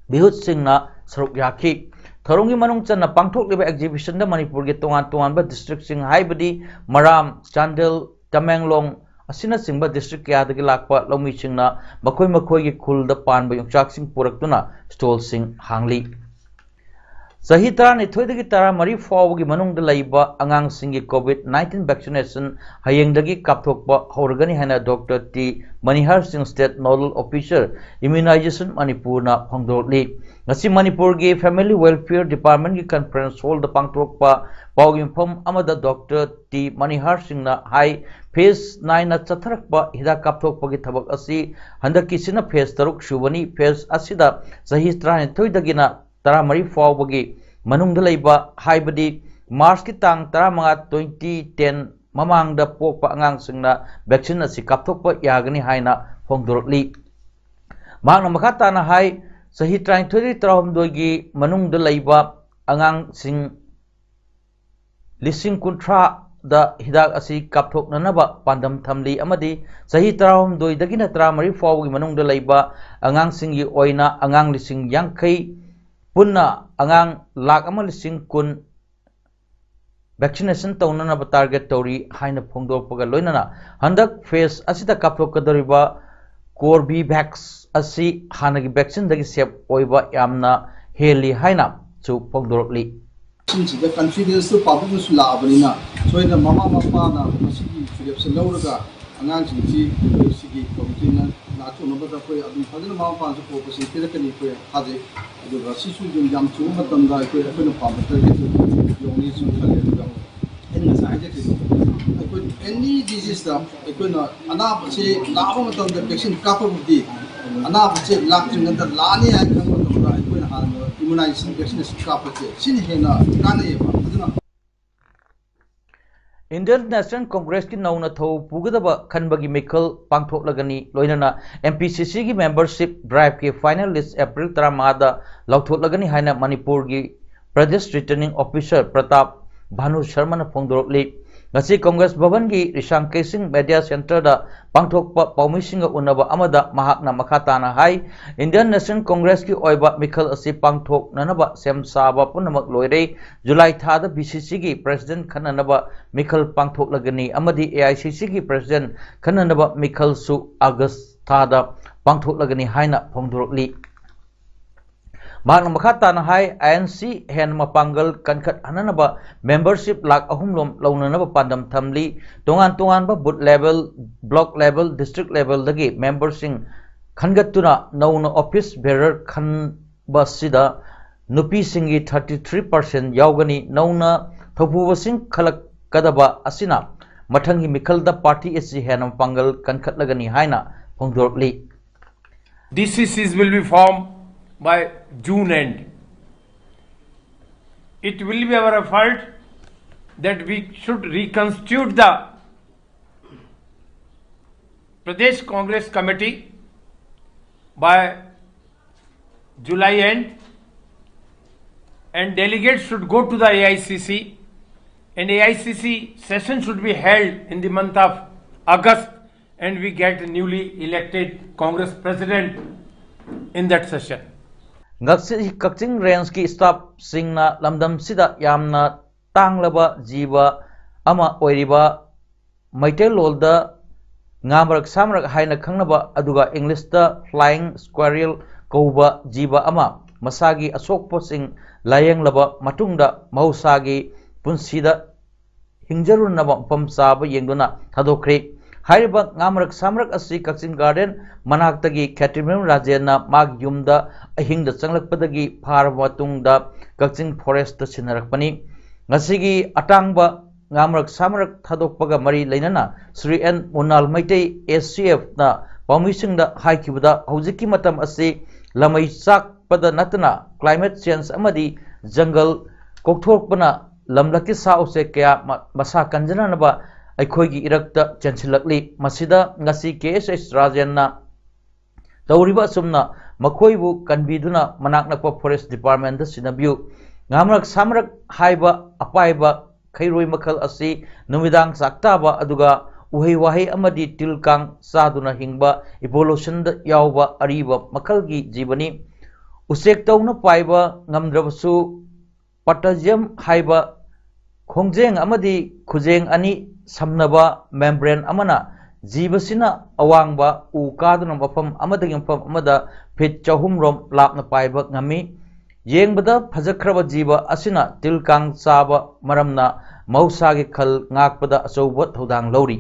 ꯃꯤꯍꯨꯠꯁꯤꯡꯅ ꯁꯔꯨꯛ ꯌꯥꯈꯤ꯫ ꯊꯧꯔꯝꯒꯤ ꯃꯅꯨꯡ ꯆꯟꯅ ꯄꯥꯡꯊꯣꯛꯂꯤꯕ exhibitionꯗ ꯃꯅꯤꯄꯨꯔꯒꯤ ꯇꯣꯉꯥꯟ ꯇꯣꯉꯥꯟꯕ districtꯁꯤꯡ ꯍꯥꯏꯕꯗꯤ ꯃꯔꯥꯝ, ꯆꯥꯟꯗꯦꯜ, ꯇꯃꯦꯡꯂꯣꯡ ꯑꯁꯤꯅꯆꯤꯡꯕ district ꯀꯌꯥꯗꯒꯤ ꯂꯥꯛꯄ ꯂꯧꯃꯤꯁꯤꯡꯅ ꯃꯈꯣꯏ ꯃꯈꯣꯏꯒꯤ ꯈꯨꯜꯗ ꯄꯥꯟꯕ ꯌꯣꯡꯆꯥꯛꯁꯤꯡ ꯄꯨꯔꯛꯇꯨꯅ stallꯁꯤꯡ ꯍꯥꯡꯂꯤ꯫ ꯆꯍꯤ ꯇꯔꯥꯅꯤꯊꯣꯏꯗꯒꯤ ꯇꯔꯥꯃꯔꯤ ꯐꯥꯎꯕꯒꯤ ꯃꯅꯨꯡꯗ ꯂꯩꯕ ꯑꯉꯥꯡꯁꯤꯡꯒꯤ COVID nineteen vaccination ꯍꯌꯦꯡꯗꯒꯤ ꯀꯥꯞꯊꯣꯛꯄ ꯍꯧꯔꯒꯅꯤ ꯍꯥꯏꯅ ꯗꯣꯛꯇꯔ ꯇꯤ ꯃꯅꯤꯍꯔ ꯁꯤꯡ, State Nodal Officer, Immunization, ꯃꯅꯤꯄꯨꯔꯅ ꯐꯣꯡꯗꯣꯔꯛꯂꯤ꯫ ꯉꯁꯤ ꯃꯅꯤꯄꯨꯔꯒꯤ Family Welfare Departmentꯀꯤ conference hallꯗ ꯄꯥꯡꯊꯣꯛꯄ ꯄꯥꯎꯒꯤ ꯃꯐꯝ ꯑꯃꯗ ꯗꯣꯛꯇꯔ ꯇꯤ ꯃꯅꯤꯍꯔ ꯁꯤꯡꯅ ꯍꯥꯏ, phase nineꯅ ꯆꯠꯊꯔꯛꯄ ꯍꯤꯗꯥꯛ ꯀꯥꯞꯊꯣꯛꯄꯒꯤ ꯊꯕꯛ ꯑꯁꯤ ꯍꯟꯗꯛꯀꯤꯁꯤꯅ phase ꯇꯔꯨꯛ ꯁꯨꯕꯅꯤ꯫ Phase ꯑꯁꯤꯗ ꯆꯍꯤ ꯇꯔꯥꯅꯤꯊꯣꯏꯗꯒꯤꯅ ꯇꯔꯥꯃꯔꯤ ꯐꯥꯎꯕꯒꯤ ꯃꯅꯨꯡꯗ ꯂꯩꯕ, ꯍꯥꯏꯕꯗꯤ Marchꯀꯤ ꯇꯥꯡ ꯇꯔꯥꯃꯉꯥ, twenty ten ꯃꯃꯥꯡꯗ ꯄꯣꯛꯄ ꯑꯉꯥꯡꯁꯤꯡꯅ vaccine ꯑꯁꯤ ꯀꯥꯞꯊꯣꯛꯄ ꯌꯥꯒꯅꯤ ꯍꯥꯏꯅ ꯐꯣꯡꯗꯣꯔꯛꯂꯤ꯫ ꯃꯍꯥꯛꯅ ꯃꯈꯥ ꯇꯥꯅ ꯍꯥꯏ, ꯆꯍꯤ ꯇꯔꯥꯅꯤꯊꯣꯏꯗꯒꯤ ꯇꯔꯥꯍꯨꯝꯗꯣꯏꯒꯤ ꯃꯅꯨꯡꯗ ꯂꯩꯕ ꯑꯉꯥꯡꯁꯤꯡ ꯂꯤꯁꯤꯡ ꯀꯨꯟꯊ꯭ꯔꯥꯗ ꯍꯤꯗꯥꯛ ꯑꯁꯤ ꯀꯥꯞꯊꯣꯛꯅꯅꯕ ꯄꯥꯟꯗꯝ ꯊꯝꯂꯤ ꯑꯃꯗꯤ ꯆꯍꯤ ꯇꯔꯥꯍꯨꯝꯗꯣꯏꯗꯒꯤꯅ ꯇꯔꯥꯃꯔꯤ ꯐꯥꯎꯕꯒꯤ ꯃꯅꯨꯡꯗ ꯂꯩꯕ ꯑꯉꯥꯡꯁꯤꯡꯒꯤ ꯑꯣꯏꯅ ꯑꯉꯥꯡ ꯂꯤꯁꯤꯡ ꯌꯥꯡꯈꯩ, ꯄꯨꯟꯅ ꯑꯉꯥꯡ ꯂꯥꯈ ꯑꯃ ꯂꯤꯁꯤꯡ ꯀꯨꯟ vaccination ꯇꯧꯅꯅꯕ target ꯇꯧꯔꯤ ꯍꯥꯏꯅ ꯐꯣꯡꯗꯣꯔꯛꯄꯒ ꯂꯣꯏꯅꯅ ꯍꯟꯗꯛ phase ꯑꯁꯤꯗ ꯀꯥꯞꯊꯣꯛꯀꯗꯧꯔꯤꯕ Corbevax ꯑꯁꯤ ꯍꯥꯟꯅꯒꯤ vaccineꯗꯒꯤ safe ꯑꯣꯏꯕ ꯌꯥꯝꯅ ꯍꯦꯜꯂꯤ ꯍꯥꯏꯅꯁꯨ ꯐꯣꯡꯗꯣꯔꯛꯂꯤ꯫ ꯁꯤꯗ confidence ꯇꯨ public ꯅꯁꯨ ꯂꯥꯛꯑꯕꯅꯤꯅ ꯁꯣꯏꯗꯅ ꯃꯃꯥ ꯃꯄꯥꯅ ꯃꯁꯤꯒꯤ ꯐꯤꯔꯦꯞꯁꯦ ꯂꯧꯔꯒ ꯑꯉꯥꯡꯁꯤꯡꯁꯤ ꯑꯩꯈꯣꯏ ꯁꯤꯒꯤ committee ꯅ ꯂꯥꯛꯊꯣꯛꯅꯕꯗ ꯑꯩꯈꯣꯏ ꯑꯗꯨꯝ ꯐꯖꯅ ꯃꯃꯥ ꯃꯄꯥꯅꯁꯨ cooperation ꯄꯤꯔꯛꯀꯅꯤ ꯑꯩꯈꯣꯏ ꯊꯥꯖꯩ꯫ ꯑꯗꯨꯒ ꯁꯤꯁꯨ ꯑꯗꯨꯝ ꯌꯥꯝ ꯊꯨꯕ ꯃꯇꯝꯗ ꯑꯩꯈꯣꯏ ꯑꯩꯈꯣꯏꯅ ꯄꯥꯝꯕ target ꯇꯨ ꯌꯧꯅꯤꯁꯨ ꯈꯜꯂꯦ꯫ ꯑꯗꯨꯒ ꯑꯩꯅ ꯉꯁꯥꯏ ꯍꯥꯏꯖꯈꯤꯕꯗꯣ ꯑꯩꯈꯣꯏ any disease ꯇ ꯑꯩꯈꯣꯏꯅ ꯑꯅꯥꯕꯁꯦ ꯂꯥꯛꯄ ꯃꯇꯝꯗ vaccine ꯀꯥꯞꯄꯕꯨꯗꯤ ꯑꯅꯥꯕꯁꯦ ꯂꯥꯛꯇ꯭ꯔꯤꯉꯩꯗ ꯂꯥꯛꯑꯅꯤ ꯍꯥꯏꯅ ꯈꯪꯕ ꯃꯇꯝꯗ ꯑꯩꯈꯣꯏꯅ ꯍꯥꯟꯅ immunization vaccination ꯀꯥꯞꯄꯁꯦ ꯁꯤꯅ ꯍꯦꯟꯅ ꯀꯥꯟꯅꯩꯌꯦꯕ꯫ ꯑꯗꯨꯅ Indian National Congressꯀꯤ ꯅꯧꯅ ꯊꯧ ꯄꯨꯒꯗꯕ ꯈꯟꯕꯒꯤ ꯃꯤꯈꯜ ꯄꯥꯡꯊꯣꯛꯂꯒꯅꯤ꯫ ꯂꯣꯏꯅꯅ MPCCꯒꯤ membership driveꯀꯤ final list April ꯇꯔꯥꯃꯉꯥꯗ ꯂꯥꯎꯊꯣꯛꯂꯒꯅꯤ ꯍꯥꯏꯅ ꯃꯅꯤꯄꯨꯔꯒꯤ Pradesh Returning Officer ꯄ꯭ꯔꯇꯥꯞ ꯚꯥꯅꯨ ꯁꯔꯃꯅ ꯐꯣꯡꯗꯣꯔꯛꯂꯤ꯫ ꯉꯁꯤ ꯀꯪꯒ꯭ꯔꯦꯁ ꯚꯕꯟꯒꯤ ꯔꯤꯁꯥꯡ ꯀꯦꯁꯤꯡ media centreꯗ ꯄꯥꯡꯊꯣꯛꯄ ꯄꯥꯎꯃꯤꯁꯤꯡꯒ ꯎꯅꯕ ꯑꯃꯗ ꯃꯍꯥꯛꯅ ꯃꯈꯥ ꯇꯥꯅ ꯍꯥꯏ, Indian National Congressꯀꯤ ꯑꯣꯏꯕ ꯃꯤꯈꯜ ꯑꯁꯤ ꯄꯥꯡꯊꯣꯛꯅꯅꯕ ꯁꯦꯝ ꯁꯥꯕ ꯄꯨꯝꯅꯃꯛ ꯂꯣꯏꯔꯦ꯫ ꯖꯨꯂꯥꯏ ꯊꯥꯗ BCCꯒꯤ president ꯈꯟꯅꯅꯕ ꯃꯤꯈꯜ ꯄꯥꯡꯊꯣꯛꯂꯒꯅꯤ ꯑꯃꯗꯤ AICCꯒꯤ president ꯈꯟꯅꯅꯕ ꯃꯤꯈꯜꯁꯨ August ꯊꯥꯗ ꯄꯥꯡꯊꯣꯛꯂꯒꯅꯤ ꯍꯥꯏꯅ ꯐꯣꯡꯗꯣꯔꯛꯂꯤ꯫ ꯃꯍꯥꯛꯅ ꯃꯈꯥ ꯇꯥꯅ ꯍꯥꯏ, INC ꯍꯦꯟꯅ ꯃꯄꯥꯡꯒꯜ ꯀꯟꯈꯠꯍꯟꯅꯅꯕ membership ꯂꯥꯈ ꯑꯍꯨꯝ ꯂꯣꯝ ꯂꯧꯅꯅꯕ ꯄꯥꯟꯗꯝ ꯊꯝꯂꯤ꯫ ꯇꯣꯉꯥꯟ ꯇꯣꯉꯥꯟꯕ booth level, block level, district levelꯗꯒꯤ memberꯁꯤꯡ ꯈꯟꯒꯠꯇꯨꯅ ꯅꯧꯅ office bearer ꯈꯟꯕꯁꯤꯗ ꯅꯨꯄꯤꯁꯤꯡꯒꯤ thirty three percent ꯌꯥꯎꯒꯅꯤ꯫ ꯅꯧꯅ ꯊꯧꯄꯨꯕꯁꯤꯡ ꯈꯜꯂꯛꯀꯗꯕ ꯑꯁꯤꯅ ꯃꯊꯪꯒꯤ ꯃꯤꯈꯜꯗ party ꯑꯁꯤ ꯍꯦꯟꯅ ꯃꯄꯥꯡꯒꯜ ꯀꯟꯈꯠꯂꯒꯅꯤ ꯍꯥꯏꯅ ꯐꯣꯡꯗꯣꯔꯛꯂꯤ꯫ DCCs will be formed by June end. It will be our effort that we should reconstitute the Pradesh Congress Committee by July end, and delegates should go to the AICC, and AICC session should be held in the month of August, and we get a newly elected Congress president in that session. ꯉꯁꯤ ꯀꯛꯆꯤꯡ ꯔꯦꯟꯖꯀꯤ staffꯁꯤꯡꯅ ꯂꯝꯗꯝꯁꯤꯗ ꯌꯥꯝꯅ ꯇꯥꯡꯂꯕ ꯖꯤꯕ ꯑꯃ ꯑꯣꯏꯔꯤꯕ ꯃꯩꯇꯩꯂꯣꯟꯗ ꯉꯥꯃꯔꯛ ꯁꯥꯃꯔꯛ ꯍꯥꯏꯅ ꯈꯪꯅꯕ, ꯑꯗꯨꯒ ꯏꯪꯂꯤꯁꯇ flying squirrel ꯀꯧꯕ ꯖꯤꯕ ꯑꯃ ꯃꯁꯥꯒꯤ ꯑꯁꯣꯛꯄꯁꯤꯡ ꯂꯥꯌꯦꯡꯂꯕ ꯃꯇꯨꯡꯗ ꯃꯍꯧꯁꯥꯒꯤ ꯄꯨꯟꯁꯤꯗ ꯍꯤꯡꯖꯔꯨꯅꯕ ꯃꯐꯝ ꯆꯥꯕ ꯌꯦꯡꯗꯨꯅ ꯊꯥꯗꯣꯛꯈ꯭ꯔꯤ꯫ ꯍꯥꯏꯔꯤꯕ ꯉꯥꯃꯔꯛ ꯁꯥꯃꯔꯛ ꯑꯁꯤ ꯀꯛꯆꯤꯡ ꯒꯥꯔꯗꯦꯟ ꯃꯅꯥꯛꯇꯒꯤ ꯈꯦꯇ꯭ꯔꯤꯃꯌꯨꯝ ꯔꯥꯖꯦꯟꯅ ꯃꯥꯒꯤ ꯌꯨꯝꯗ ꯑꯍꯤꯡꯗ ꯆꯪꯂꯛꯄꯗꯒꯤ ꯐꯥꯔꯕ ꯃꯇꯨꯡꯗ ꯀꯛꯆꯤꯡ ꯐꯣꯔꯦꯁꯇ ꯁꯤꯟꯅꯔꯛꯄꯅꯤ꯫ ꯉꯁꯤꯒꯤ ꯑꯇꯥꯡꯕ ꯉꯥꯃꯔꯛ ꯁꯥꯃꯔꯛ ꯊꯥꯗꯣꯛꯄꯒ ꯃꯔꯤ ꯂꯩꯅꯅ Shri N Munal Meitei, S C ꯑꯦꯐꯅ ꯄꯥꯎꯃꯤꯁꯤꯡꯗ ꯍꯥꯏꯈꯤꯕꯗ, ꯍꯧꯖꯤꯛꯀꯤ ꯃꯇꯝ ꯑꯁꯤ ꯂꯃꯩ ꯆꯥꯛꯄꯗ ꯅꯠꯇꯅ climate change ꯑꯃꯗꯤ ꯖꯪꯒꯜ ꯀꯣꯛꯊꯣꯛꯄꯅ ꯂꯝꯂꯛꯀꯤ ꯁꯥ ꯎꯆꯦꯛ ꯀꯌꯥ ꯃ-, ꯃꯁꯥ ꯀꯟꯖꯅꯅꯕ ꯑꯩꯈꯣꯏꯒꯤ ꯏꯔꯛꯇ ꯆꯦꯟꯁꯤꯜꯂꯛꯂꯤ꯫ ꯃꯁꯤꯗ ꯉꯁꯤ ꯀꯦ ꯑꯦꯁ ꯑꯦꯁ ꯔꯥꯖꯦꯟꯅ ꯇꯧꯔꯤꯕ ꯑꯁꯨꯝꯅ ꯃꯈꯣꯏꯕꯨ ꯀꯟꯕꯤꯗꯨꯅ ꯃꯅꯥꯛ ꯅꯛꯄ ꯐꯣꯔꯦꯁ ꯗꯤꯄꯥꯔꯠꯃꯦꯟꯗ ꯁꯤꯟꯅꯕꯤꯌꯨ꯫ ꯉꯥꯃꯔꯛ ꯁꯥꯃꯔꯛ ꯍꯥꯏꯕ ꯑꯄꯥꯏꯕ ꯈꯩꯔꯣꯏ ꯃꯈꯜ ꯑꯁꯤ ꯅꯨꯃꯤꯗꯥꯡ ꯆꯥꯛꯇꯥꯕ ꯑꯗꯨꯒ ꯎꯍꯩ ꯋꯥꯍꯩ ꯑꯃꯗꯤ ꯇꯤꯜ ꯀꯥꯡ ꯆꯥꯗꯨꯅ ꯍꯤꯡꯕ ꯏꯚꯣꯂꯨꯁꯟꯗ ꯌꯥꯎꯕ ꯑꯔꯤꯕ ꯃꯈꯜꯒꯤ ꯖꯤꯕꯅꯤ꯫ ꯎꯆꯦꯛ ꯇꯧꯅ ꯄꯥꯏꯕ ꯉꯝꯗ꯭ꯔꯕꯁꯨ, ꯄꯇꯖꯤꯌꯝ ꯍꯥꯏꯕ ꯈꯣꯡꯖꯦꯡ ꯑꯃꯗꯤ ꯈꯨꯖꯦꯡ ꯑꯅꯤ ꯁꯝꯅꯕ ꯃꯦꯝꯕ꯭ꯔꯦꯟ ꯑꯃꯅ ꯖꯤꯕꯁꯤꯅ ꯑꯋꯥꯡꯕ ꯎ ꯀꯥꯗꯨꯅ ꯃꯐꯝ ꯑꯃꯗꯒꯤ ꯃꯐꯝ ꯑꯃꯗ ꯐꯤꯠ ꯆꯍꯨꯝ ꯔꯣꯝ ꯂꯥꯞꯅ ꯄꯥꯏꯕ ꯉꯝꯃꯤ꯫ ꯌꯦꯡꯕꯗ ꯐꯖꯈ꯭ꯔꯕ ꯖꯤꯕ ꯑꯁꯤꯅ ꯇꯤꯜ ꯀꯥꯡ ꯆꯥꯕ ꯃꯔꯝꯅ ꯃꯍꯧꯁꯥꯒꯤ ꯈꯜ ꯉꯥꯛꯄꯗ ꯑꯆꯧꯕ ꯊꯧꯗꯥꯡ ꯂꯧꯔꯤ꯫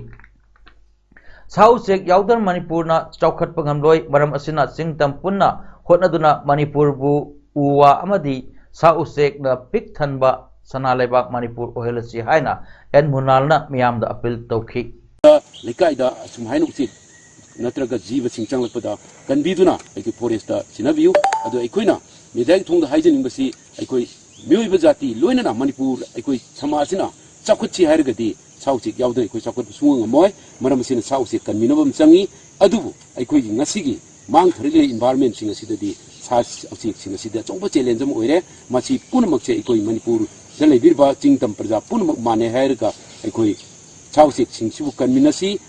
ꯁꯥ ꯎꯆꯦꯛ ꯌꯥꯎꯗꯅ ꯃꯅꯤꯄꯨꯔꯅ ꯆꯥꯎꯈꯠꯄ ꯉꯝꯂꯣꯏ꯫ ꯃꯔꯝ ꯑꯁꯤꯅ ꯆꯤꯡ ꯇꯝ ꯄꯨꯟꯅ ꯍꯣꯠꯅꯗꯨꯅ ꯃꯅꯤꯄꯨꯔꯕꯨ ꯎ ꯋꯥ ꯑꯃꯗꯤ ꯁꯥ ꯎꯆꯦꯛꯅ ꯄꯤꯛ ꯊꯟꯕ ꯁꯅꯥ ꯂꯩꯕꯥꯛ ꯃꯅꯤꯄꯨꯔ ꯑꯣꯏꯍꯜꯂꯁꯤ ꯍꯥꯏꯅ ꯑꯦꯟ ꯃꯨꯅꯥꯜꯅ ꯃꯤꯌꯥꯝꯗ ꯑꯄꯤꯜ ꯇꯧꯈꯤ꯫ ꯂꯩꯀꯥꯏꯗ ꯑꯁꯨꯝ ꯍꯥꯏꯅ ꯎꯆꯦꯛ ꯅꯠꯇ꯭ꯔꯒ ꯖꯤꯕꯁꯤꯡ ꯆꯪꯂꯛꯄꯗ ꯀꯟꯕꯤꯗꯨꯅ ꯑꯩꯒꯤ ꯐꯣꯔꯦꯁꯇ ꯁꯤꯟꯅꯕꯤꯌꯨ꯫ ꯑꯗꯣ ꯑꯩꯈꯣꯏꯅ ꯃꯤꯗꯤꯌꯥꯒꯤ ꯊꯣꯡꯗ ꯍꯥꯏꯖꯅꯤꯡꯕꯁꯤ, ꯑꯩꯈꯣꯏ ꯃꯤꯑꯣꯏꯕ ꯖꯥꯇꯤ ꯂꯣꯏꯅꯅ ꯃꯅꯤꯄꯨꯔ ꯑꯩꯈꯣꯏ ꯁꯃꯥꯖꯁꯤꯅ ꯆꯥꯎꯈꯠꯁꯤ ꯍꯥꯏꯔꯒꯗꯤ ꯁꯥ ꯎꯆꯦꯛ ꯌꯥꯎꯗꯅ ꯑꯩꯈꯣꯏ ꯆꯥꯎꯈꯠꯄ ꯁꯨꯡꯉꯝ ꯉꯝꯃꯣꯏ꯫ ꯃꯔꯝ ꯑꯁꯤꯅ ꯁꯥ ꯎꯆꯦꯛ ꯀꯟꯃꯤꯟꯅꯕ ꯑꯃ ꯆꯪꯉꯤ꯫ ꯑꯗꯨꯕꯨ ꯑꯩꯈꯣꯏꯒꯤ ꯉꯁꯤꯒꯤ ꯃꯥꯡꯊꯔꯛꯂꯤꯕ ꯏꯟꯚꯥꯏꯔꯣꯟꯃꯦꯟꯁꯤꯡ ꯑꯁꯤꯗꯗꯤ ꯁꯥ ꯎꯆꯦꯛꯁꯤꯡ ꯑꯁꯤꯗꯤ ꯑꯆꯧꯕ ꯆꯦꯂꯦꯟꯖ ꯑꯃ ꯑꯣꯏꯔꯦ꯫ ꯃꯁꯤ ꯄꯨꯝꯅꯃꯛꯁꯦ ꯑꯩꯈꯣꯏ ꯃꯅꯤꯄꯨꯔꯗ ꯂꯩꯕꯤꯔꯤꯕ ꯆꯤꯡ ꯇꯝ ꯄ꯭ꯔꯖꯥ ꯄꯨꯝꯅꯃꯛ ꯃꯥꯟꯅꯩ ꯍꯥꯏꯔꯒ ꯑꯩꯈꯣꯏ ꯁꯥ ꯎꯆꯦꯛꯁꯤꯡꯁꯤꯕꯨ ꯀꯟꯃꯤꯟꯅꯁꯤ꯫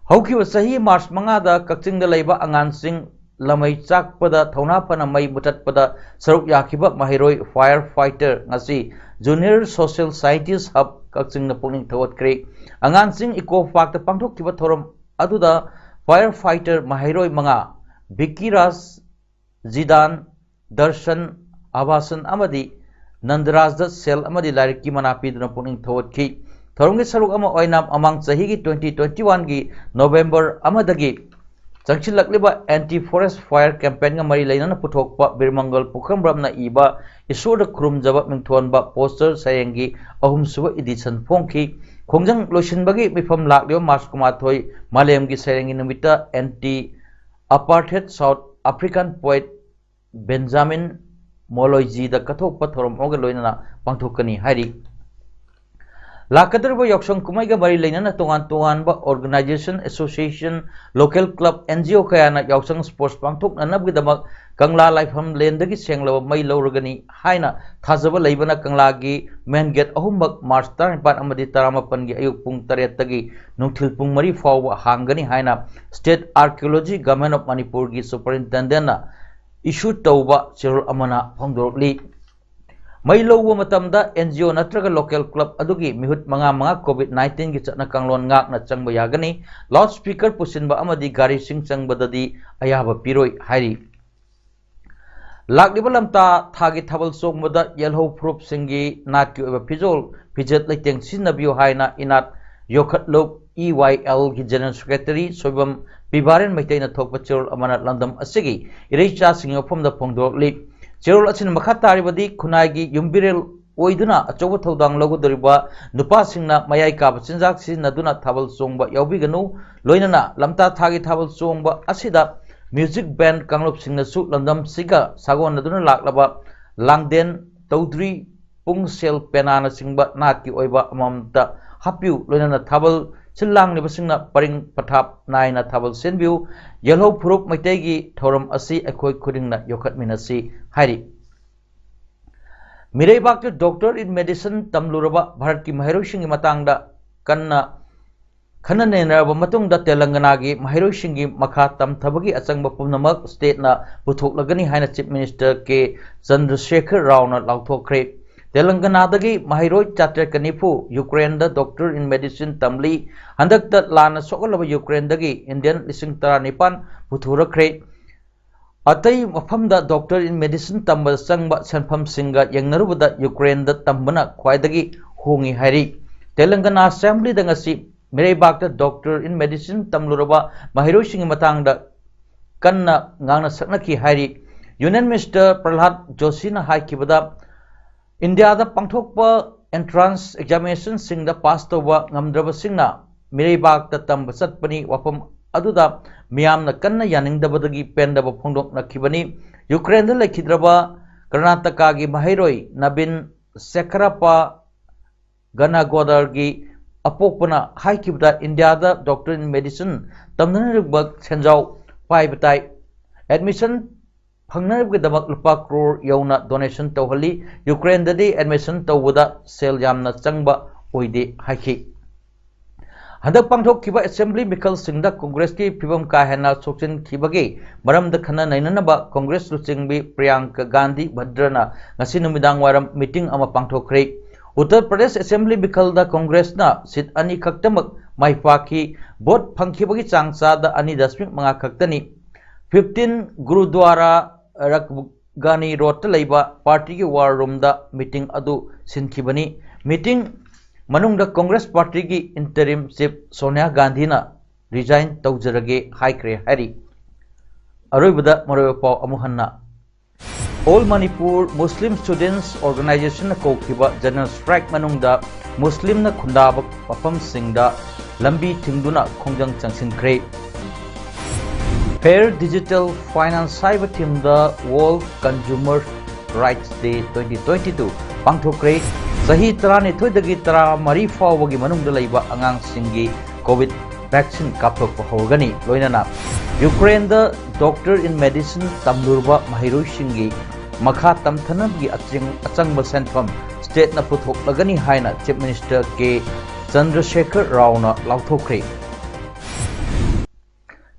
ꯍꯧꯈꯤꯕ ꯆꯍꯤ ꯃꯥꯔꯆ ꯃꯉꯥꯗ ꯀꯛꯆꯤꯡꯗ ꯂꯩꯕ ꯑꯉꯥꯡꯁꯤꯡ ꯂꯃꯩ ꯆꯥꯛꯄꯗ ꯊꯧꯅꯥ ꯐꯅ ꯃꯩ ꯃꯨꯊꯠꯄꯗ ꯁꯔꯨꯛ ꯌꯥꯈꯤꯕ ꯃꯍꯩꯔꯣꯏ fire fighter ꯉꯁꯤ Junior Social Scientist Hub ꯀꯛꯆꯤꯡꯅ ꯄꯨꯛꯅꯤꯡ ꯊꯧꯒꯠꯈ꯭ꯔꯦ꯫ ꯑꯉꯥꯡꯁꯤꯡ ꯏꯀꯣ ꯄꯥꯔꯛꯇ ꯄꯥꯡꯊꯣꯛꯈꯤꯕ ꯊꯧꯔꯝ ꯑꯗꯨꯗ fire fighter ꯃꯍꯩꯔꯣꯏ ꯃꯉꯥ, ꯕꯤꯀꯤ ꯔꯥꯖ, ꯖꯤꯗꯥꯟ, ꯗꯔꯁꯟ, ꯑꯕꯥꯁꯟ ꯑꯃꯗꯤ ꯅꯟꯗꯔꯥꯖꯗ ꯁꯦꯜ ꯑꯃꯗꯤ ꯂꯥꯏꯔꯤꯛꯀꯤ ꯃꯅꯥ ꯄꯤꯗꯨꯅ ꯄꯨꯛꯅꯤꯡ ꯊꯧꯒꯠꯈꯤ꯫ ꯊꯧꯔꯝꯒꯤ ꯁꯔꯨꯛ ꯑꯃ ꯑꯣꯏꯅ ꯃꯃꯥꯡ ꯆꯍꯤꯒꯤ twenty twenty-one ꯒꯤ November ꯑꯃꯗꯒꯤ ꯆꯪꯁꯤꯜꯂꯛꯂꯤꯕ Anti Forest Fire Campaignꯒ ꯃꯔꯤ ꯂꯩꯅꯅ ꯄꯨꯊꯣꯛꯄ ꯕꯤꯔꯃꯪꯒꯜ ꯄꯨꯈ꯭ꯔꯝꯕ꯭ꯔꯝꯅ ꯏꯕ ꯏꯁꯣꯔꯗ ꯈꯨꯔꯨꯝꯖꯕ ꯃꯤꯡꯊꯣꯟꯕ poster ꯁꯩꯔꯦꯡꯒꯤ ꯑꯍꯨꯝꯁꯨꯕ edition ꯐꯣꯡꯈꯤ꯫ ꯈꯣꯡꯖꯪ ꯂꯣꯏꯁꯤꯟꯕꯒꯤ ꯃꯤꯐꯝ ꯂꯥꯛꯂꯤꯕ March ꯀꯨꯟꯃꯥꯊꯣꯏ ꯃꯥꯂꯦꯝꯒꯤ ꯁꯩꯔꯦꯡꯒꯤ ꯅꯨꯃꯤꯠꯇ Anti Apartheid South African poet Benjamin ꯃꯣꯂꯣꯏꯖꯤꯗ ꯀꯠꯊꯣꯛꯄ ꯊꯧꯔꯝ ꯑꯃꯒ ꯂꯣꯏꯅꯅ ꯄꯥꯡꯊꯣꯛꯀꯅꯤ ꯍꯥꯏꯔꯤ꯫ ꯂꯥꯛꯀꯗꯧꯔꯤꯕ ꯌꯥꯎꯁꯪ ꯀꯨꯝꯍꯩꯒ ꯃꯔꯤ ꯂꯩꯅꯅ ꯇꯣꯉꯥꯟ ꯇꯣꯉꯥꯟꯕ organization, association, local club, N G O ꯀꯌꯥꯅ ꯌꯥꯎꯁꯪ sports ꯄꯥꯡꯊꯣꯛꯅꯅꯕꯒꯤꯗꯃꯛ ꯀꯪꯂꯥ ꯂꯥꯏꯐꯝ ꯂꯦꯟꯗꯒꯤ ꯁꯦꯡꯂꯕ ꯃꯩ ꯂꯧꯔꯒꯅꯤ ꯍꯥꯏꯅ ꯊꯥꯖꯕ ꯂꯩꯕꯅ ꯀꯪꯂꯥꯒꯤ main gate ꯑꯍꯨꯝꯃꯛ March ꯇꯔꯥꯅꯤꯄꯥꯟ ꯑꯃꯗꯤ ꯇꯔꯥꯃꯥꯄꯟꯒꯤ ꯑꯌꯨꯛ ꯄꯨꯡ ꯇꯔꯦꯠꯇꯒꯤ ꯅꯨꯡꯊꯤꯜ ꯄꯨꯡ ꯃꯔꯤ ꯐꯥꯎꯕ ꯍꯥꯡꯒꯅꯤ ꯍꯥꯏꯅ State Archaeology Government of ꯃꯅꯤꯄꯨꯔꯒꯤ Superintendentꯅ issue ꯇꯧꯕ ꯆꯦꯔꯣꯜ ꯑꯃꯅ ꯐꯣꯡꯗꯣꯔꯛꯂꯤ꯫ ꯃꯩ ꯂꯧꯕ ꯃꯇꯝꯗ N G O ꯅꯠꯇ꯭ꯔꯒ local club ꯑꯗꯨꯒꯤ ꯃꯤꯍꯨꯠ ꯃꯉꯥ ꯃꯉꯥ COVID nineteen ꯒꯤ ꯆꯠꯅ ꯀꯥꯡꯂꯣꯟ ꯉꯥꯛꯅ ꯆꯪꯕ ꯌꯥꯒꯅꯤ꯫ Loud speaker ꯄꯨꯁꯤꯟꯕ ꯑꯃꯗꯤ ꯒꯥꯔꯤꯁꯤꯡ ꯆꯪꯕꯗꯗꯤ ꯑꯌꯥꯕ ꯄꯤꯔꯣꯏ ꯍꯥꯏꯔꯤ꯫ ꯂꯥꯛꯂꯤꯕ ꯂꯝꯇꯥ ꯊꯥꯒꯤ ꯊꯥꯕꯜ ꯆꯣꯡꯕꯗ ꯌꯦꯜꯍꯧ ꯐꯨꯔꯨꯞꯁꯤꯡꯒꯤ ꯅꯥꯠꯀꯤ ꯑꯣꯏꯕ ꯐꯤꯖꯣꯜ ꯐꯤꯖꯦꯠ ꯂꯩꯇꯦꯡ ꯁꯤꯖꯤꯟꯅꯕꯤꯌꯨ ꯍꯥꯏꯅ ꯏꯅꯥꯠ ꯌꯣꯛꯈꯠꯂꯨꯞ E Y L ꯒꯤ General Secretary ꯁꯣꯏꯕꯝ ꯄꯤꯕꯥꯔꯦꯟ ꯃꯩꯇꯩꯅ ꯊꯣꯛꯄ ꯆꯦꯔꯣꯜ ꯑꯃꯅ ꯂꯝꯗꯝ ꯑꯁꯤꯒꯤ ꯏꯔꯩꯆꯥꯁꯤꯡꯒꯤ ꯃꯐꯝꯗ ꯐꯣꯡꯗꯣꯔꯛꯂꯤ꯫ ꯆꯦꯔꯣꯜ ꯑꯁꯤꯅ ꯃꯈꯥ ꯇꯥꯔꯤꯕꯗꯤ ꯈꯨꯟꯅꯥꯏꯒꯤ ꯌꯨꯝꯕꯤꯔꯦꯜ ꯑꯣꯏꯗꯨꯅ ꯑꯆꯧꯕ ꯊꯧꯗꯥꯡ ꯂꯧꯒꯗꯧꯔꯤꯕ ꯅꯨꯄꯥꯁꯤꯡꯅ ꯃꯌꯥꯏ ꯀꯥꯕ ꯆꯤꯟꯖꯥꯛ ꯁꯤꯖꯤꯟꯅꯗꯨꯅ ꯊꯥꯕꯜ ꯆꯣꯡꯕ ꯌꯥꯎꯕꯤꯒꯅꯨ꯫ ꯂꯣꯏꯅꯅ ꯂꯝꯇꯥ ꯊꯥꯒꯤ ꯊꯥꯕꯜ ꯆꯣꯡꯕ ꯑꯁꯤꯗ music band ꯀꯥꯡꯂꯨꯞꯁꯤꯡꯅꯁꯨ ꯂꯝꯗꯝꯁꯤꯒ ꯁꯥꯒꯣꯟꯅꯗꯨꯅ ꯂꯥꯛꯂꯕ ꯂꯥꯡꯗꯦꯟ, ꯇꯧꯗ꯭ꯔꯤ, ꯄꯨꯡꯁꯦꯜ, ꯄꯦꯅꯥꯅꯆꯤꯡꯕ ꯅꯥꯠꯀꯤ ꯑꯣꯏꯕ ꯑꯃꯃꯝꯇ ꯍꯥꯞꯄꯤꯌꯨ꯫ ꯂꯣꯏꯅꯅ ꯊꯥꯕꯜ ꯁꯤꯜ ꯂꯥꯡꯂꯤꯕꯁꯤꯡꯅ ꯄꯔꯤꯡ ꯄꯊꯥꯞ ꯅꯥꯏꯅ ꯊꯥꯕꯜ ꯁꯤꯟꯕꯤꯌꯨ꯫ ꯌꯦꯜꯍꯧ ꯐꯨꯔꯨꯞ ꯃꯩꯇꯩꯒꯤ ꯊꯧꯔꯝ ꯑꯁꯤ ꯑꯩꯈꯣꯏ ꯈꯨꯗꯤꯡꯅ ꯌꯣꯛꯈꯠꯃꯤꯟꯅꯁꯤ ꯍꯥꯏꯔꯤ꯫ ꯃꯤꯔꯩꯕꯥꯛꯇ Doctor in Medicine ꯇꯝꯂꯨꯔꯕ ꯚꯥꯔꯠꯀꯤ ꯃꯍꯩꯔꯣꯏꯁꯤꯡꯒꯤ ꯃꯇꯥꯡꯗ ꯀꯟꯅ ꯈꯟꯅ ꯅꯩꯅꯔꯕ ꯃꯇꯨꯡꯗ ꯇꯦꯂꯪꯒꯅꯥꯒꯤ ꯃꯍꯩꯔꯣꯏꯁꯤꯡꯒꯤ ꯃꯈꯥ ꯇꯝꯊꯕꯒꯤ ꯑꯆꯪꯕ ꯄꯨꯝꯅꯃꯛ stateꯅ ꯄꯨꯊꯣꯛꯂꯒꯅꯤ ꯍꯥꯏꯅ Chief Minister ꯀꯦ ꯆꯟꯗ꯭ꯔꯁꯦꯈꯔ ꯔꯥꯎꯅ ꯂꯥꯎꯊꯣꯛꯈ꯭ꯔꯦ꯫ ꯇꯦꯂꯪꯒꯅꯥꯗꯒꯤ ꯃꯍꯩꯔꯣꯏ ꯆꯥꯇ꯭ꯔꯦꯠꯀ ꯅꯤꯐꯨ ꯌꯨꯀ꯭ꯔꯦꯟꯗ Doctor in Medicine ꯇꯝꯂꯤ꯫ ꯍꯟꯗꯛꯇ ꯂꯥꯟꯅ ꯁꯣꯛꯍꯜꯂꯕ ꯌꯨꯀ꯭ꯔꯦꯟꯗꯒꯤ Indian ꯂꯤꯁꯤꯡ ꯇꯔꯥꯅꯤꯄꯥꯟ ꯄꯨꯊꯣꯔꯛꯈ꯭ꯔꯦ꯫ ꯑꯇꯩ ꯃꯐꯝꯗ Doctor in Medicine ꯇꯝꯕꯗ ꯆꯪꯕ ꯁꯦꯟꯐꯝꯁꯤꯡꯒ ꯌꯦꯡꯅꯔꯨꯕꯗ ꯌꯨꯀ꯭ꯔꯦꯟꯗ ꯇꯝꯕꯅ ꯈ꯭ꯋꯥꯏꯗꯒꯤ ꯍꯣꯡꯉꯤ ꯍꯥꯏꯔꯤ꯫ ꯇꯦꯂꯪꯒꯅꯥ Assemblyꯗ ꯉꯁꯤ ꯃꯤꯔꯩꯕꯥꯛꯇ Doctor in Medicine ꯇꯝꯂꯨꯔꯕ ꯃꯍꯩꯔꯣꯏꯁꯤꯡꯒꯤ ꯃꯇꯥꯡꯗ ꯀꯟꯅ ꯉꯥꯡꯅ ꯁꯛꯅꯈꯤ ꯍꯥꯏꯔꯤ꯫ Union Minister ꯄ꯭ꯔꯍ꯭ꯂꯥꯗ ꯖꯣꯁꯤꯅ ꯍꯥꯏꯈꯤꯕꯗ, ꯏꯟꯗꯤꯌꯥꯗ ꯄꯥꯡꯊꯣꯛꯄ entrance examinationꯁꯤꯡꯗ pass ꯇꯧꯕ ꯉꯝꯗ꯭ꯔꯕꯁꯤꯡꯅ ꯃꯤꯔꯩꯕꯥꯛꯇ ꯇꯝꯕ ꯆꯠꯄꯅꯤ꯫ ꯋꯥꯐꯝ ꯑꯗꯨꯗ ꯃꯤꯌꯥꯝꯅ ꯀꯟꯅ ꯌꯥꯅꯤꯡꯗꯕꯗꯒꯤ ꯄꯦꯟꯗꯕ ꯐꯣꯡꯗꯣꯛꯅꯈꯤꯕꯅꯤ꯫ ꯌꯨꯀ꯭ꯔꯦꯟꯗ ꯂꯩꯈꯤꯗ꯭ꯔꯕ ꯀꯔꯅꯥꯇꯀꯥꯒꯤ ꯃꯍꯩꯔꯣꯏ ꯅꯕꯤꯟ ꯁꯦꯈꯔꯥꯄꯥ ꯒꯅꯥꯒꯣꯗꯔꯒꯤ ꯑꯄꯣꯛꯄꯅ ꯍꯥꯏꯈꯤꯕꯗ, ꯏꯟꯗꯤꯌꯥꯗ Doctor in Medicine ꯇꯝꯅꯅꯕ ꯁꯦꯟꯖꯥꯎ ꯄꯥꯏꯕ ꯇꯥꯏ꯫ Admission ꯐꯪꯅꯕꯒꯤꯗꯃꯛ ꯂꯨꯄꯥ ꯀ꯭ꯔꯣꯔ ꯌꯧꯅ donation ꯇꯧꯍꯜꯂꯤ꯫ ꯌꯨꯀ꯭ꯔꯦꯟꯗꯗꯤ admission ꯇꯧꯕꯗ ꯁꯦꯜ ꯌꯥꯝꯅ ꯆꯪꯕ ꯑꯣꯏꯗꯦ ꯍꯥꯏꯈꯤ꯫ ꯍꯟꯗꯛ ꯄꯥꯡꯊꯣꯛꯈꯤꯕ Assembly ꯃꯤꯈꯜꯁꯤꯡꯗ Congressꯀꯤ ꯐꯤꯕꯝ ꯀꯥ ꯍꯦꯟꯅ ꯁꯣꯛꯆꯤꯟꯈꯤꯕꯒꯤ ꯃꯔꯝꯗ ꯈꯟꯅ ꯅꯩꯅꯅꯕ Congress ꯂꯨꯆꯤꯡꯕꯤ ꯄ꯭ꯔꯤꯌꯥꯡꯀ ꯒꯥꯟꯙꯤ ꯚꯗ꯭ꯔꯅ ꯉꯁꯤ ꯅꯨꯃꯤꯗꯥꯡ ꯋꯥꯏꯔꯝ meeting ꯑꯃ ꯄꯥꯡꯊꯣꯛꯈ꯭ꯔꯦ꯫ ꯎꯠꯇꯔ ꯄ꯭ꯔꯗꯦꯁ Assembly ꯃꯤꯈꯜꯗ Congressꯅ seat ꯑꯅꯤ ꯈꯛꯇꯃꯛ ꯃꯥꯏ ꯄꯥꯛꯈꯤ꯫ Vote ꯐꯪꯈꯤꯕꯒꯤ ꯆꯥꯡ ꯆꯥꯗ ꯑꯅꯤ ꯗꯁꯃꯤꯛ ꯃꯉꯥ ꯈꯛꯇꯅꯤ꯫ Fifteen Gurudwara ꯔꯛꯒꯥꯅꯤ ꯔꯣꯗꯇ ꯂꯩꯕ partyꯒꯤ war roomꯗ meeting ꯑꯗꯨ ꯁꯤꯟꯈꯤꯕꯅꯤ꯫ Meeting ꯃꯅꯨꯡꯗ Congress partyꯒꯤ interim chief ꯁꯣꯅꯤꯌꯥ ꯒꯥꯟꯙꯤꯅ resign ꯇꯧꯖꯔꯒꯦ ꯍꯥꯏꯈ꯭ꯔꯦ ꯍꯥꯏꯔꯤ꯫ ꯑꯔꯣꯏꯕꯗ ꯃꯔꯨꯑꯣꯏꯕ ꯄꯥꯎ ꯑꯃꯨꯛ ꯍꯟꯅ꯫ All Manipur Muslim Students Organizationꯅ ꯀꯧꯈꯤꯕ general strike ꯃꯅꯨꯡꯗ ꯃꯨꯁꯂꯤꯝꯅ ꯈꯨꯟꯗꯥꯕ ꯃꯐꯝꯁꯤꯡꯗ ꯂꯝꯕꯤ ꯊꯤꯡꯗꯨꯅ ꯈꯣꯡꯖꯪ ꯆꯪꯁꯤꯟꯈ꯭ꯔꯦ꯫ Fair Digital Finance ꯍꯥꯏꯕ themeꯗ World Consumer Rights Day twenty twenty-two ꯄꯥꯡꯊꯣꯛꯈ꯭ꯔꯦ꯫ ꯆꯍꯤ ꯇꯔꯥꯅꯤꯊꯣꯏꯗꯒꯤ ꯇꯔꯥꯃꯔꯤ ꯐꯥꯎꯕꯒꯤ ꯃꯅꯨꯡꯗ ꯂꯩꯕ ꯑꯉꯥꯡꯁꯤꯡꯒꯤ COVID vaccine ꯀꯥꯞꯊꯣꯛꯄ ꯍꯧꯔꯒꯅꯤ꯫ ꯂꯣꯏꯅꯅ ꯌꯨꯀ꯭ꯔꯦꯟꯗ Doctor in Medicine ꯇꯝꯂꯨꯔꯕ ꯃꯍꯩꯔꯣꯏꯁꯤꯡꯒꯤ ꯃꯈꯥ ꯇꯝꯊꯅꯕꯒꯤ ꯑꯆꯪ-, ꯑꯆꯪꯕ ꯁꯦꯟꯐꯝ stateꯅ ꯄꯨꯊꯣꯛꯂꯒꯅꯤ ꯍꯥꯏꯅ Chief Minister ꯀꯦ ꯆꯟꯗ꯭ꯔꯁꯦꯈꯔ ꯔꯥꯎꯅ ꯂꯥꯎꯊꯣꯛꯈ꯭ꯔꯦ꯫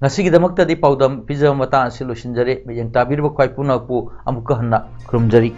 ꯉꯁꯤꯒꯤꯗꯃꯛꯇꯗꯤ ꯄꯥꯎꯗꯝ ꯄꯤꯖꯕ ꯃꯇꯥꯡ ꯑꯁꯤ ꯂꯣꯏꯁꯤꯟꯖꯔꯦ꯫ ꯃꯤꯠꯌꯦꯡ ꯇꯥꯕꯤꯔꯤꯕ ꯈ꯭ꯋꯥꯏ ꯄꯨꯝꯅꯃꯛꯄꯨ ꯑꯃꯨꯛꯀ ꯍꯟꯅ ꯈꯨꯔꯨꯝꯖꯔꯤ꯫